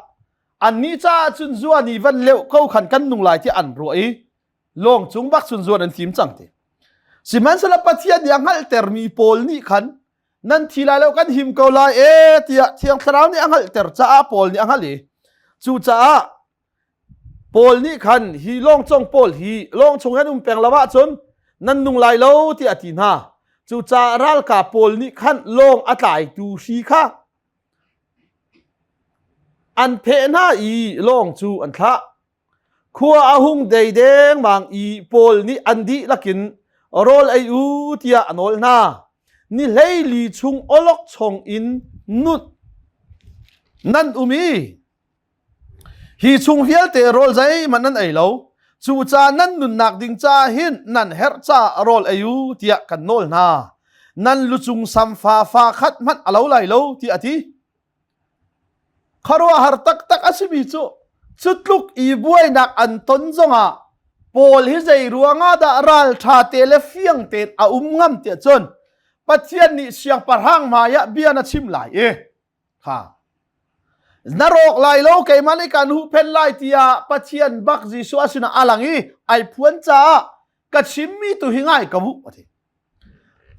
annih caah cun zuan i van leuh ko khan kan nung lai ti an ruah i lawng cung bak cun zuan an tim cang ti. Sihmanhsehlaw Pathian nih a hngalhtermi pawl nih khan nan thi lai lo kan him ko lai e tiah Thiang Thlarau nih a hngalhter caah Paul nih a hngalh i cucaah Paul nih khan hi lawngcong pawl hi lawng chung an um peng lo ahcun nan nung lai lo tiah a ti hna. Cucaah ralkap pawl nih khan lawng a tlaitu hri kha an pheh hna i lawng cu an thlah. Khua a hung dei dengmang i Paul nih an dihlak in rawl ei u tiah a nawl hna. Ni 14 chung awlokchong in nut nan um i hi chung vialte rawl zeihmanh nan ei lo. Cucaah nan nunnak ding caah hin nan herh caah rawl ei u tiah kan nawl hna. Nan lucung samfa fa khat hmanh a lo lai lo tiah a ti. Khuaruahhar taktak a simi cu cu tluk i buainak an ton zongah Paul hi zei ruangah dah ralṭha te le fiang tein a um ngam tiah cun Pathian nih siangpahrang hmaiah bia na chim lai i kha na rawk lai lo keimah nih kan huhphenh lai tiah Pathian bak Jesuh a sinah a lang i ai phuan caah ka chimmi tu hi ngai ka bu a ti.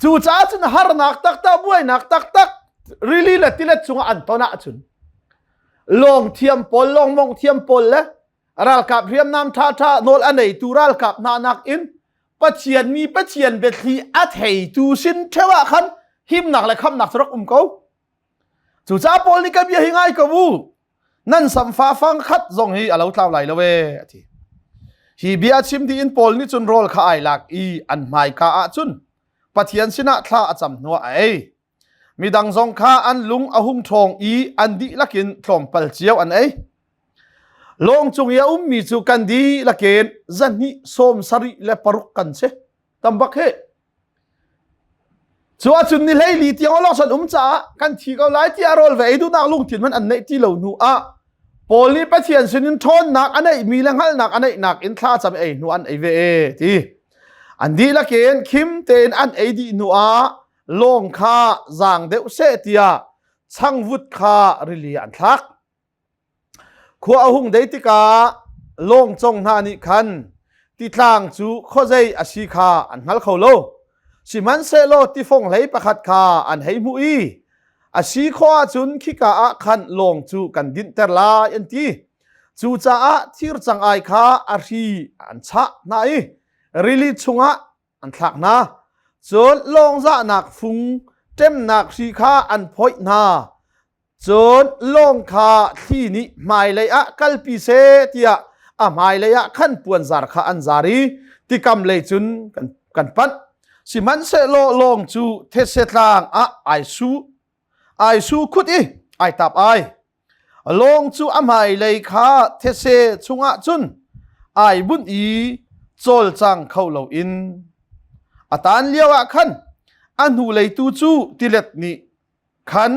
Cucaah cun harnak taktak, buainak taktak rili le tilet cungah an ton ahcun lawng thiam pawl, lawngmong thiam pawl le ralkap hriamnam ṭhaṭha nawl a neitu ralkap hna nakin Pathian mi Pathian biathli a theitu sin ṭheo ah khan himnak le khamnak cu rak um ko. Cucaah Paul nih ka bia hi ngai ko u. Nan samfa fang khat zong hi a lo tlau lai lo e a ti. Hi bia chim dih in Paul nih cun rawl kha ai lak i an hmaika ah cun Pathian sinah thla a cam hnuah a ei. Midang zong kha an lung a hung ṭhawng i an dihlak in tlawmpal cio an ei. Lawng cung i a ummi cu kan dihlak in zahnih 76 kan si. Tam bak hi. Cu ahcun ni 14 tiang awlok san um caah kan thi ko lai tiah rawl ve ei duhnak lungthin hmanh an neih ti lo hnu ah Paul nih Pathian sinin ṭhawnnak a neihmi le hngalhnak a neihnak in thla cam ei hnu an ei ve e ti. An dihlak in khim tein an ei dih hnu ah lawng kha zaang deuh seh tiah changvut kha rili an thlak. Khua a hung dei tikah lawngcong hna nih khan titlang cu khuazei a si kha an hngal kho lo. Sihmanhsehlaw tifong hlei pakhat kha an hei hmuh i a si khawh ahcun khika ah khan lawng cu kan dinhter lai an ti. Cucaah thir cangai kha a hri an chah hna i rili chungah an thlak hna. Cun lawng zahnak fung ṭemnak hri kha an phoih hna. Cun lawng kha thli nih hmailei ah kalpi seh tiah a hmailei ah khan puanzar kha an zar i tikam lei cun kan, kan panh. Sihmanhsehlaw lawng cu thetse tlang ah ai su, ai su khut i ai tap ai. Lawng cu a hmailei kha thetse chungah cun ai bunh i cawlcang kho loin a tan lio ah khan a hnulei tu cu tilet nih khan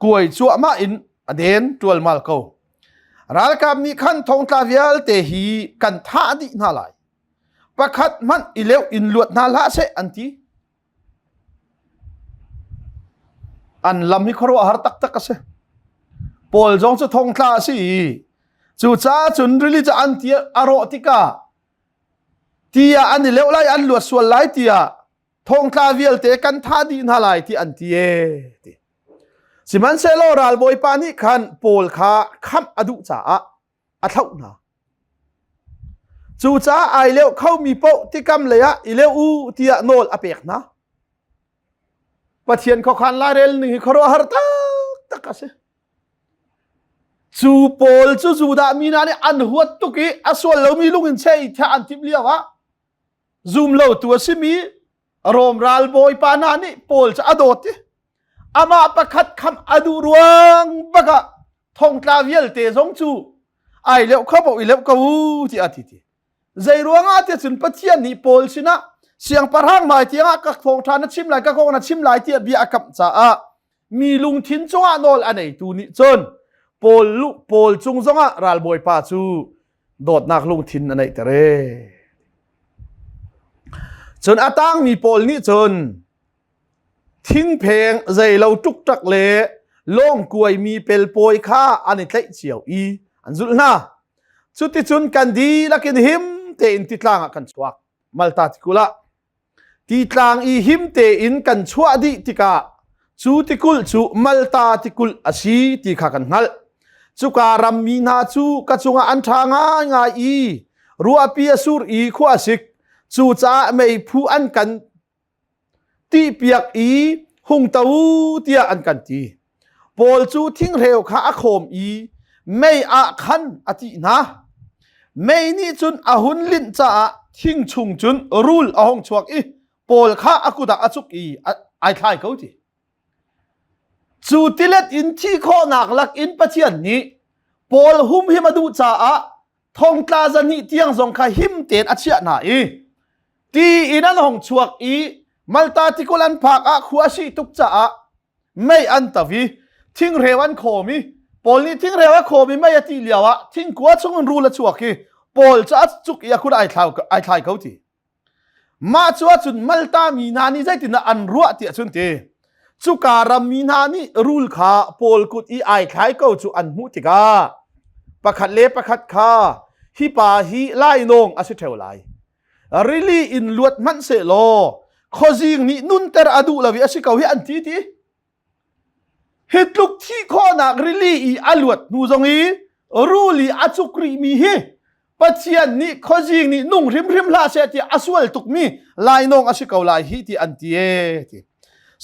kuai cuahmah in a den ṭualmal ko. Ralkap nih khan thongtla vialte hi kan thah dih hna lai. Pakhat hmanh i leuh in luat hna hlah seh an ti. An lam hi khuaruahhar taktak a si. Paul zong cu thongtla a si i cucaah cun rili cu an ti a rawh tikah ti ah an i leuh lai an luat sual lai tiah thongtla vialte kan thah dih hna lai ti an ti e ti sihmanhsehlaw ralbawipa nih khan Paul kha khamh a duh caah a thlauh hna cucaah ai leuh khomi paoh tikam lei ah i leuh u tiah nawl a pek hna Pathian khuakhan lairel ning hi khuaruahhar taktak a si cu Paul cu Judah mi hna nih an huat tuk i a sual lomi lung in cheh i thah an timh lio ah zum lotu a simi Rom ralbawipa hna nih Paul cu a dawt i amah pakhat khamh a duh ruang bakah thongtla vialte zong cu Ai leuh kho paoh i leuh ko u tiah a ti ti. Zei ruangah tiah cun Pathian nih Paul sinah siangpahrang hmai tiangah ka thawngṭha na chim lai ka kong na chim lai tiah bia a kamh caah mi lungthin cungah nawl a neitu nih cun Paul Paul cung zongah ralbawipa cu dawtnak lungthin a neihter ee. Cun a tangmi pawl nih cun thingpheng zeilo ṭukṭak le lawng kuaimi pelpawi kha an i tlaih cio i an zulh hna. Cuticun kan dihlak in him tein titlang ah kan chuak. Malta tikulh ah Titlang i him tein kan chuah dih tikah cu tikulh cu Malta tikulh a si ti kha kan hngalh. Cuka rammi hna cu ka cungah an ṭha ngaingai i ruahpi a sur i khua a sik. Cucaah meiphu an kan tihpiak i hung to u tiah an kan ti. Paul cu thingreu kha a khawm i mei ah khan a tih hna. Mei nih cun a hun linh caah thing chung cun rul a hung chuak i Paul kha a kut ah a cuk i ai thlai ko ti. Cu tilet in thi khawhnak lak in Pathian nih Paul humhim a duh caah thongtla zahnih tiang zong kha him tein a chiah hna i ti in an hong chuak i Malta tikulh an phak ah khua a sih tuk caah mei an to i thingreu an khawm i Paul nih thingreu a khawm i mei a tih lio ah thingkua chung in rul a chuak i Paul cu a cuk i a kut ai ai thlai ko ti. Mah cu ahcun Malta mi hna nih zeitindah an ruah ti ahcun ti cuka ram mi hna nih rul kha Paul kut i ai thlai ko cu an hmuh tikah pakhat le pakhat kha hi pa hi lainawng a si ṭheo lai. Rili in luat hmanh seh law khuazing nih nunter a duh lo i a si ko hi an ti ti. Hi tluk thih khawhnak rili i a luat hnu zong i rul i a cuk rihmi hi Pathian nih khuazing nih nung hrimhrim hlah seh tiah a sual tukmi lainawng a si ko lai hi ti an ti e ti.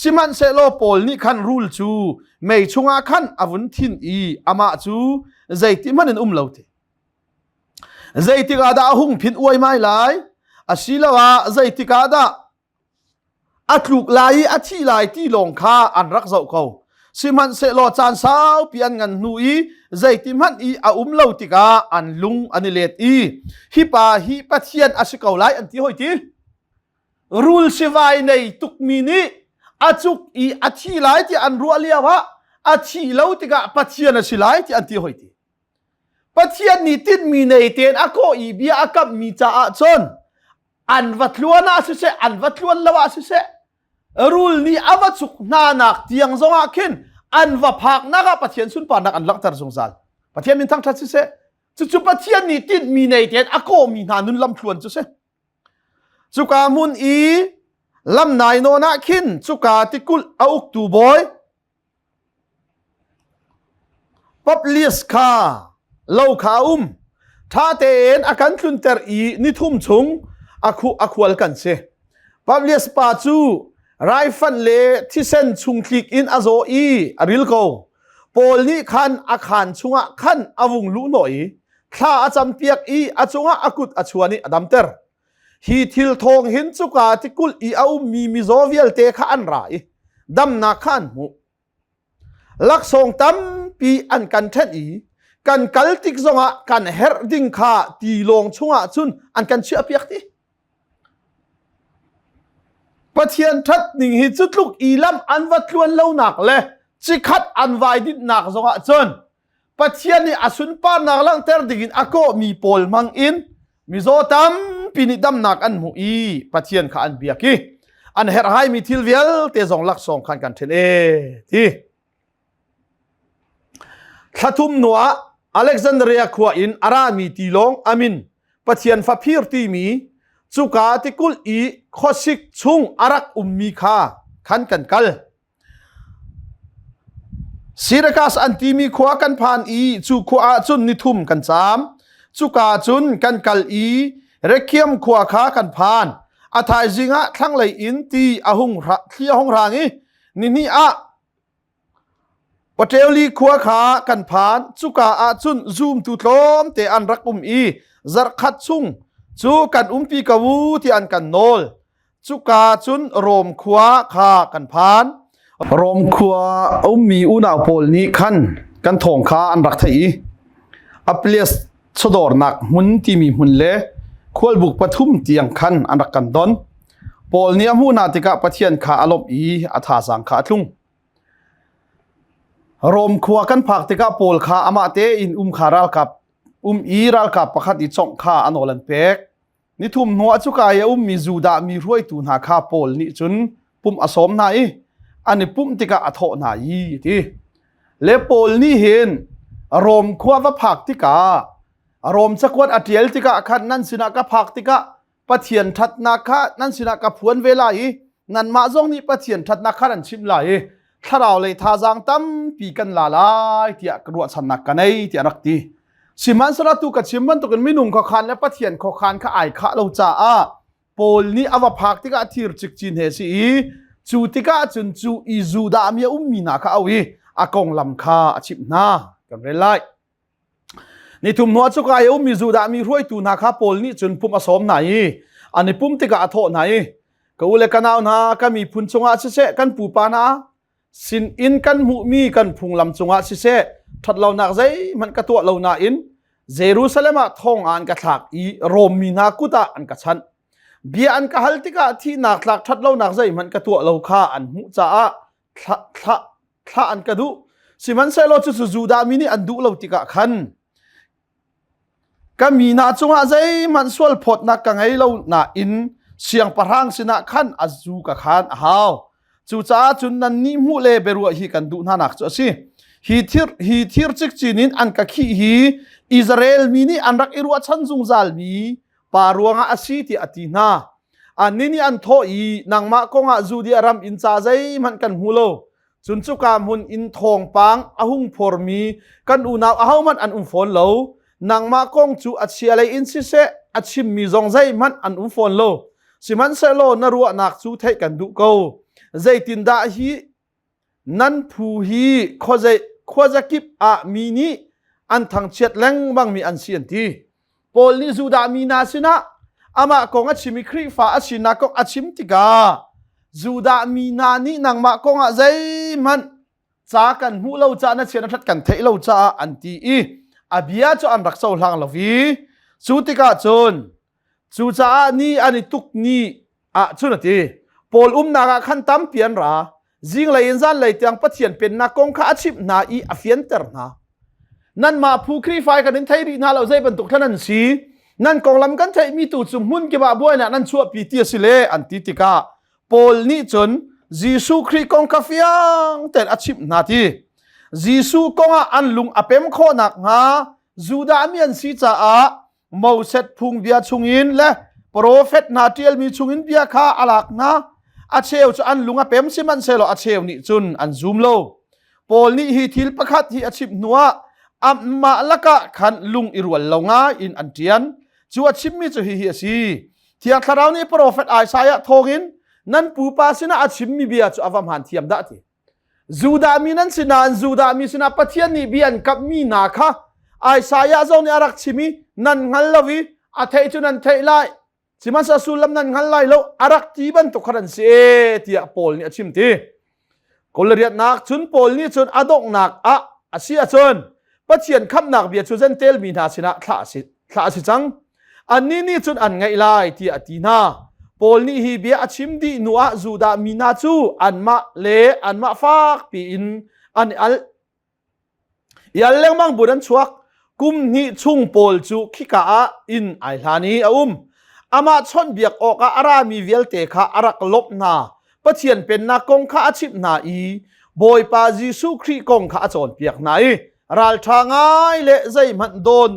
Sihmanhsehlaw Paul nih khan rul cu mei chungah khan a vun thin i amah cu zeiti hmanh in um lo ti. Zeitik ah dah a hung phin uaimai lai? Asiloah zeitik ah dah a tluk lai i a thi lai ti lawng kha an rak zoh ko. Sihmanhsehlaw caan saupi an ngan hnu i zeiti hmanh i a um lo tikah an lung an i let i hi pa hi Pathian a si ko lai an ti hoi ti. Rul sivai nei tukmi nih a cuk i a thi lai ti an ruah lio ah a thi lo tikah Pathian a si lai ti an ti hoi ti. Pathian nih tinhmi nei tein a kawh i bia a kamhmi caah cun an va tluan ah siseh an va tluan lo ah siseh rul nih a va cuk hna nak tiang zongah khin an va phaknak ah Pathian sunparnak an langhter zungzal. Pathian min thangṭhat siseh cucu Pathian nih tinhmi nei tein a kawhmi hna nun lamthluan cu si. Cuka hmun i lam nai nawn ah khin cuka tikulh a uktu bawi Publius kha lo kha a um. Ṭha tein a kan tlunter i nithum chung a khual kan si. Publius pa cu raifanh le thisen chungtlik in a zaw i a ril ko. Paul nih khan a khaan chungah khan a vung luhhnawh i thla a campiak i a cungah a kut a chuan i a damter. Hi thil thawng hin cuka tikulh i a ummi mizaw vialte kha an ra i damnak kha an hmuh. Laksawng tampi an kan ṭhenh i kan kal tik zongah kan herh ding kha tilawng chungah cun an kan chiahpiak ti. Pathian ṭhat ning hi cu tluk i lam an va tluan lonak le cikhat an vai dinhnak zongah cun Pathian nih a sunparnak langhter dingin a kawhmi pawl hmang in mizaw tampi nih damnak an hmuh i Pathian kha an biak i an herhhaimi thil vialte zong laksawng khan kan ṭhen e ti. Thlathum hnuah Alexandria khua in a rami tilawng amin Pathian faphir timi cuka tikulh i khuasik chung a rak ummi kha khan kan kal. Sirakas an timi khua kan phan i cu khua ah cun nithum kan caam. Cuka cun kan kal i Rekhiam khua kha kan phan. A thaizing ah thlanglei in ti a hung thli a hung rang i nihnih ah Paṭeuli khua kha kan phan. Cuka ah cun zumtu tlawmte an rak um i zarhkhat chung cu kan umpi ko u tiah an kan nawl. Cuka cun Rom khua kha kan phan. Rom khua a ummi unau pawl nih khan kan thawng kha an rak theih i Applius. Chawdawrnak hmun timi hmun le khualbuk pathum tiang khan an rak kan don. Paul nih a hmuh hna tikah Pathian kha a lawmh i a thazaang kha a tlung. Rom khua kan phak tikah Paul kha amah tein um kha ralkap um i ralkap pakhat i congh kha a nawl an pek. Nithum hnuah cuka i a ummi Judah mi hruaitu hna kha Paul nih cun pumh a sawm hna i an i pumh tikah a thawh hna i a ti. Le Paul nih hin Rom khua va phak tikah Rom cakuat a ṭial tikah khan nan sinah ka phak tikah Pathian ṭhatnak kha nan sinah ka phuan ve lai i nanmah zong nih Pathian ṭhatnak kha nan chimh lai i thlarau lei thazaang tampi kan la lai tiah ruahchannak ka nei tiah rak ti. Sihmanhsehlaw tu ka chim bantukin minung khuakhan le Pathian khuakhan kha ai khah lo caah Paul nih a va phak tikah thir cikcin he si i cu tikah cun cu i Judah mi a ummi hna kha a auh i a konglam kha a chimh hna. Kan rel lai. Nithum hnuah cuka i a ummi Judah mi hruaitu hna kha Paul nih cun pumh a sawm hna i an i pumh tikah a thawh hna i ka u le ka nau hna ka miphun chungah siseh kan pupa hna sin in kan hmuhmi kan phunglam cungah siseh ṭhatlonak zeihmanh ka tuah lo nain Jerusalem ah thong ah an ka thlak i Rom mi hna kut ah an ka chanh. Bia an ka hal tikah thihnak tlak ṭhatlonak zeihmanh ka tuah lo kha an hmuh caah thlah thlah thlah an ka duh sihmanhsehlaw cucu Judah mi nih an duh lo tikah khan ka mi hna cungah zeihmanh sual phawtnak ka ngei lo nain siangpahrang sinah khan a zu ka khan a hau cucaah cun nannih hmuh le biaruah hi kan duh hna nak cu a si hi thir hi thir cikcin in an ka khih hi Israel mi nih an rak i ruahchan zungzal mi pa ruangah a si tiah a ti hna. Annih nih an thawh i nangmah kongah Judea ram in ca zeihmanh kan hmu lo. Cun cuka hmun in thawngpang a hung phormi kan unau ahohmanh an um fawn lo. Nangmah kong cu a chia lei in siseh a chimmi zong zeihmanh an um fawn lo. Sihmanhsehlaw na ruahnak cu theih kan duh ko. Zeitindah hi Nan phu hi khuazakip ah mi nih an thangchiat lengmangmi an si an ti. Paul nih Judah mi hna sinah amah kong a chim i Khrihfa a sinak kong a chim tikah Judah mi hna nih nangmah kong ah zeihmanh ca kan hmuh lo caah na chiat na ṭhat kan theih lo caah an ti i a bia cu an rak cohlang lo i cu tikah cun Cucaah ni an i tuk ni ah cun a ti. Paul umnak ah khan tampi an ra. Zinglei in zanlei tiang Pathian pennak kong kha a chimh hna i a fianter hna. Nanmah phu Khrihfa kan in thei rih hna lo zei bantuk thlan an si. Nan konglam kan theihmi tu cu hmun kip ah buainak nan chuahpi ti a si le an ti tikah Paul nih cun Jesuh Khrih kong kha fiang tein a chimh hna ti. Jesuh kong ah an lung a pem khawh nakhnga Judah mi an si caah Moses phungbia chungin le profet hna ṭialmi chungin bia kha a lak hna. A cheu cu an lung a pem sihmanhsehlaw a cheu nih cun an zum lo. Paul nih hi thil pakhat hi a chimh hnuah amah lakah khan lung i rual lo ngai in an ṭian. Cu a chimmi cu hihi a si. Thiang Thlarau nih profet Isaiah thawngin nan pupa sinah a chimmi bia cu a va hmaan thiam dah ti. Judah mi nan si nain Judah mi sinah Pathian nih bia an kamhmi hna kha Isaiah zong nih a rak chim i nan hngal lo i a theih cu nan theih lai sihmanhsehlaw sullam nan hngal lai lo a rak ti bantuk kha an si e tiah Paul nih a chim ti. Kawlriatnak cun Paul nih cun a donghnak ah a si ahcun Pathian khamhnak bia cu Jentail mi hna sinah thlah a si thlah a si cang. Annih nih cun an ngaih lai tiah a ti hna. Paul nih hi bia a chim dih hnu ah Judah mi hna cu anmah le anmah fak piin an i al. I al lengmang bu an chuak. Kum hnih chung Paul cu khika ah inn ai hlan i a um. Amah chawnhbiak awkah a rami vialte kha a rak lawmh hna. Pathian pennak kong kha a chimh hna i Bawipa Jesuh Khrih kong kha a cawnpiak hna i ralṭha ngai le zeihmanh dawn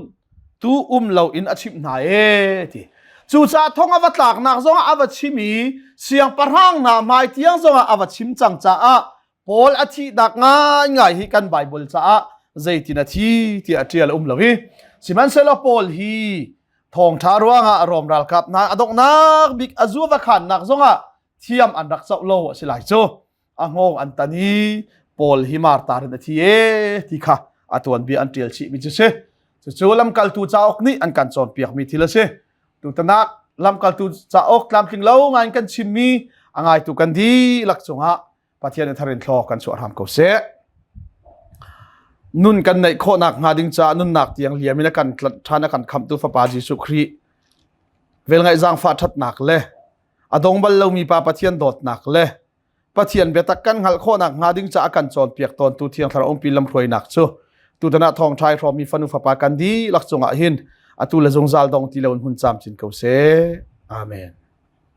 tu um loin a chimh hna ee ti. Cucaah thong a va tlaknak zongah a va chim i siangpahrang hna hmai tiang zongah a va chim cang caah Paul a thihnak ngaingai hi kan Baibal caah zeitin a thi tiah ṭial a um lo i sihmanhsehlaw Paul hi thawngṭha ruangah Rom ralkap hna a donghnak bik a zu va khannak zongah thiam an rak coh lo a si lai cu a hngawng an tan i Paul hi martar in a thi e ti kha a tuanbia an ṭial chihmi cu si cucu lamkaltu cauk nih an kan cawnpiakmi thil a si tutanak lamkaltu cauk tlamtling lo ngai kan chimmi a ngaitu kan dihlak cungah Pathian in tharin thlaw kan chuah hram ko seh. Nun kan neih khawhnak hnga ding caah nunnak tiang liam in a kan tlanh ṭhan a kan khamhtu Fapa Jesuh Khrih velngeih zaangfah ṭhatnak le a dong bal lomi Pa Pathian dawtnak le Pathian biatak kan hngalh khawhnak hnga ding caah kan cawnpiak tawntu Thiang Thlarau umpi lamhruainak cu tutan ah thawngṭha i hrawmmi fanu fapa kan dihlak cungah hin atu le zungzal dong ti loin hun camcin ko seh. Amen.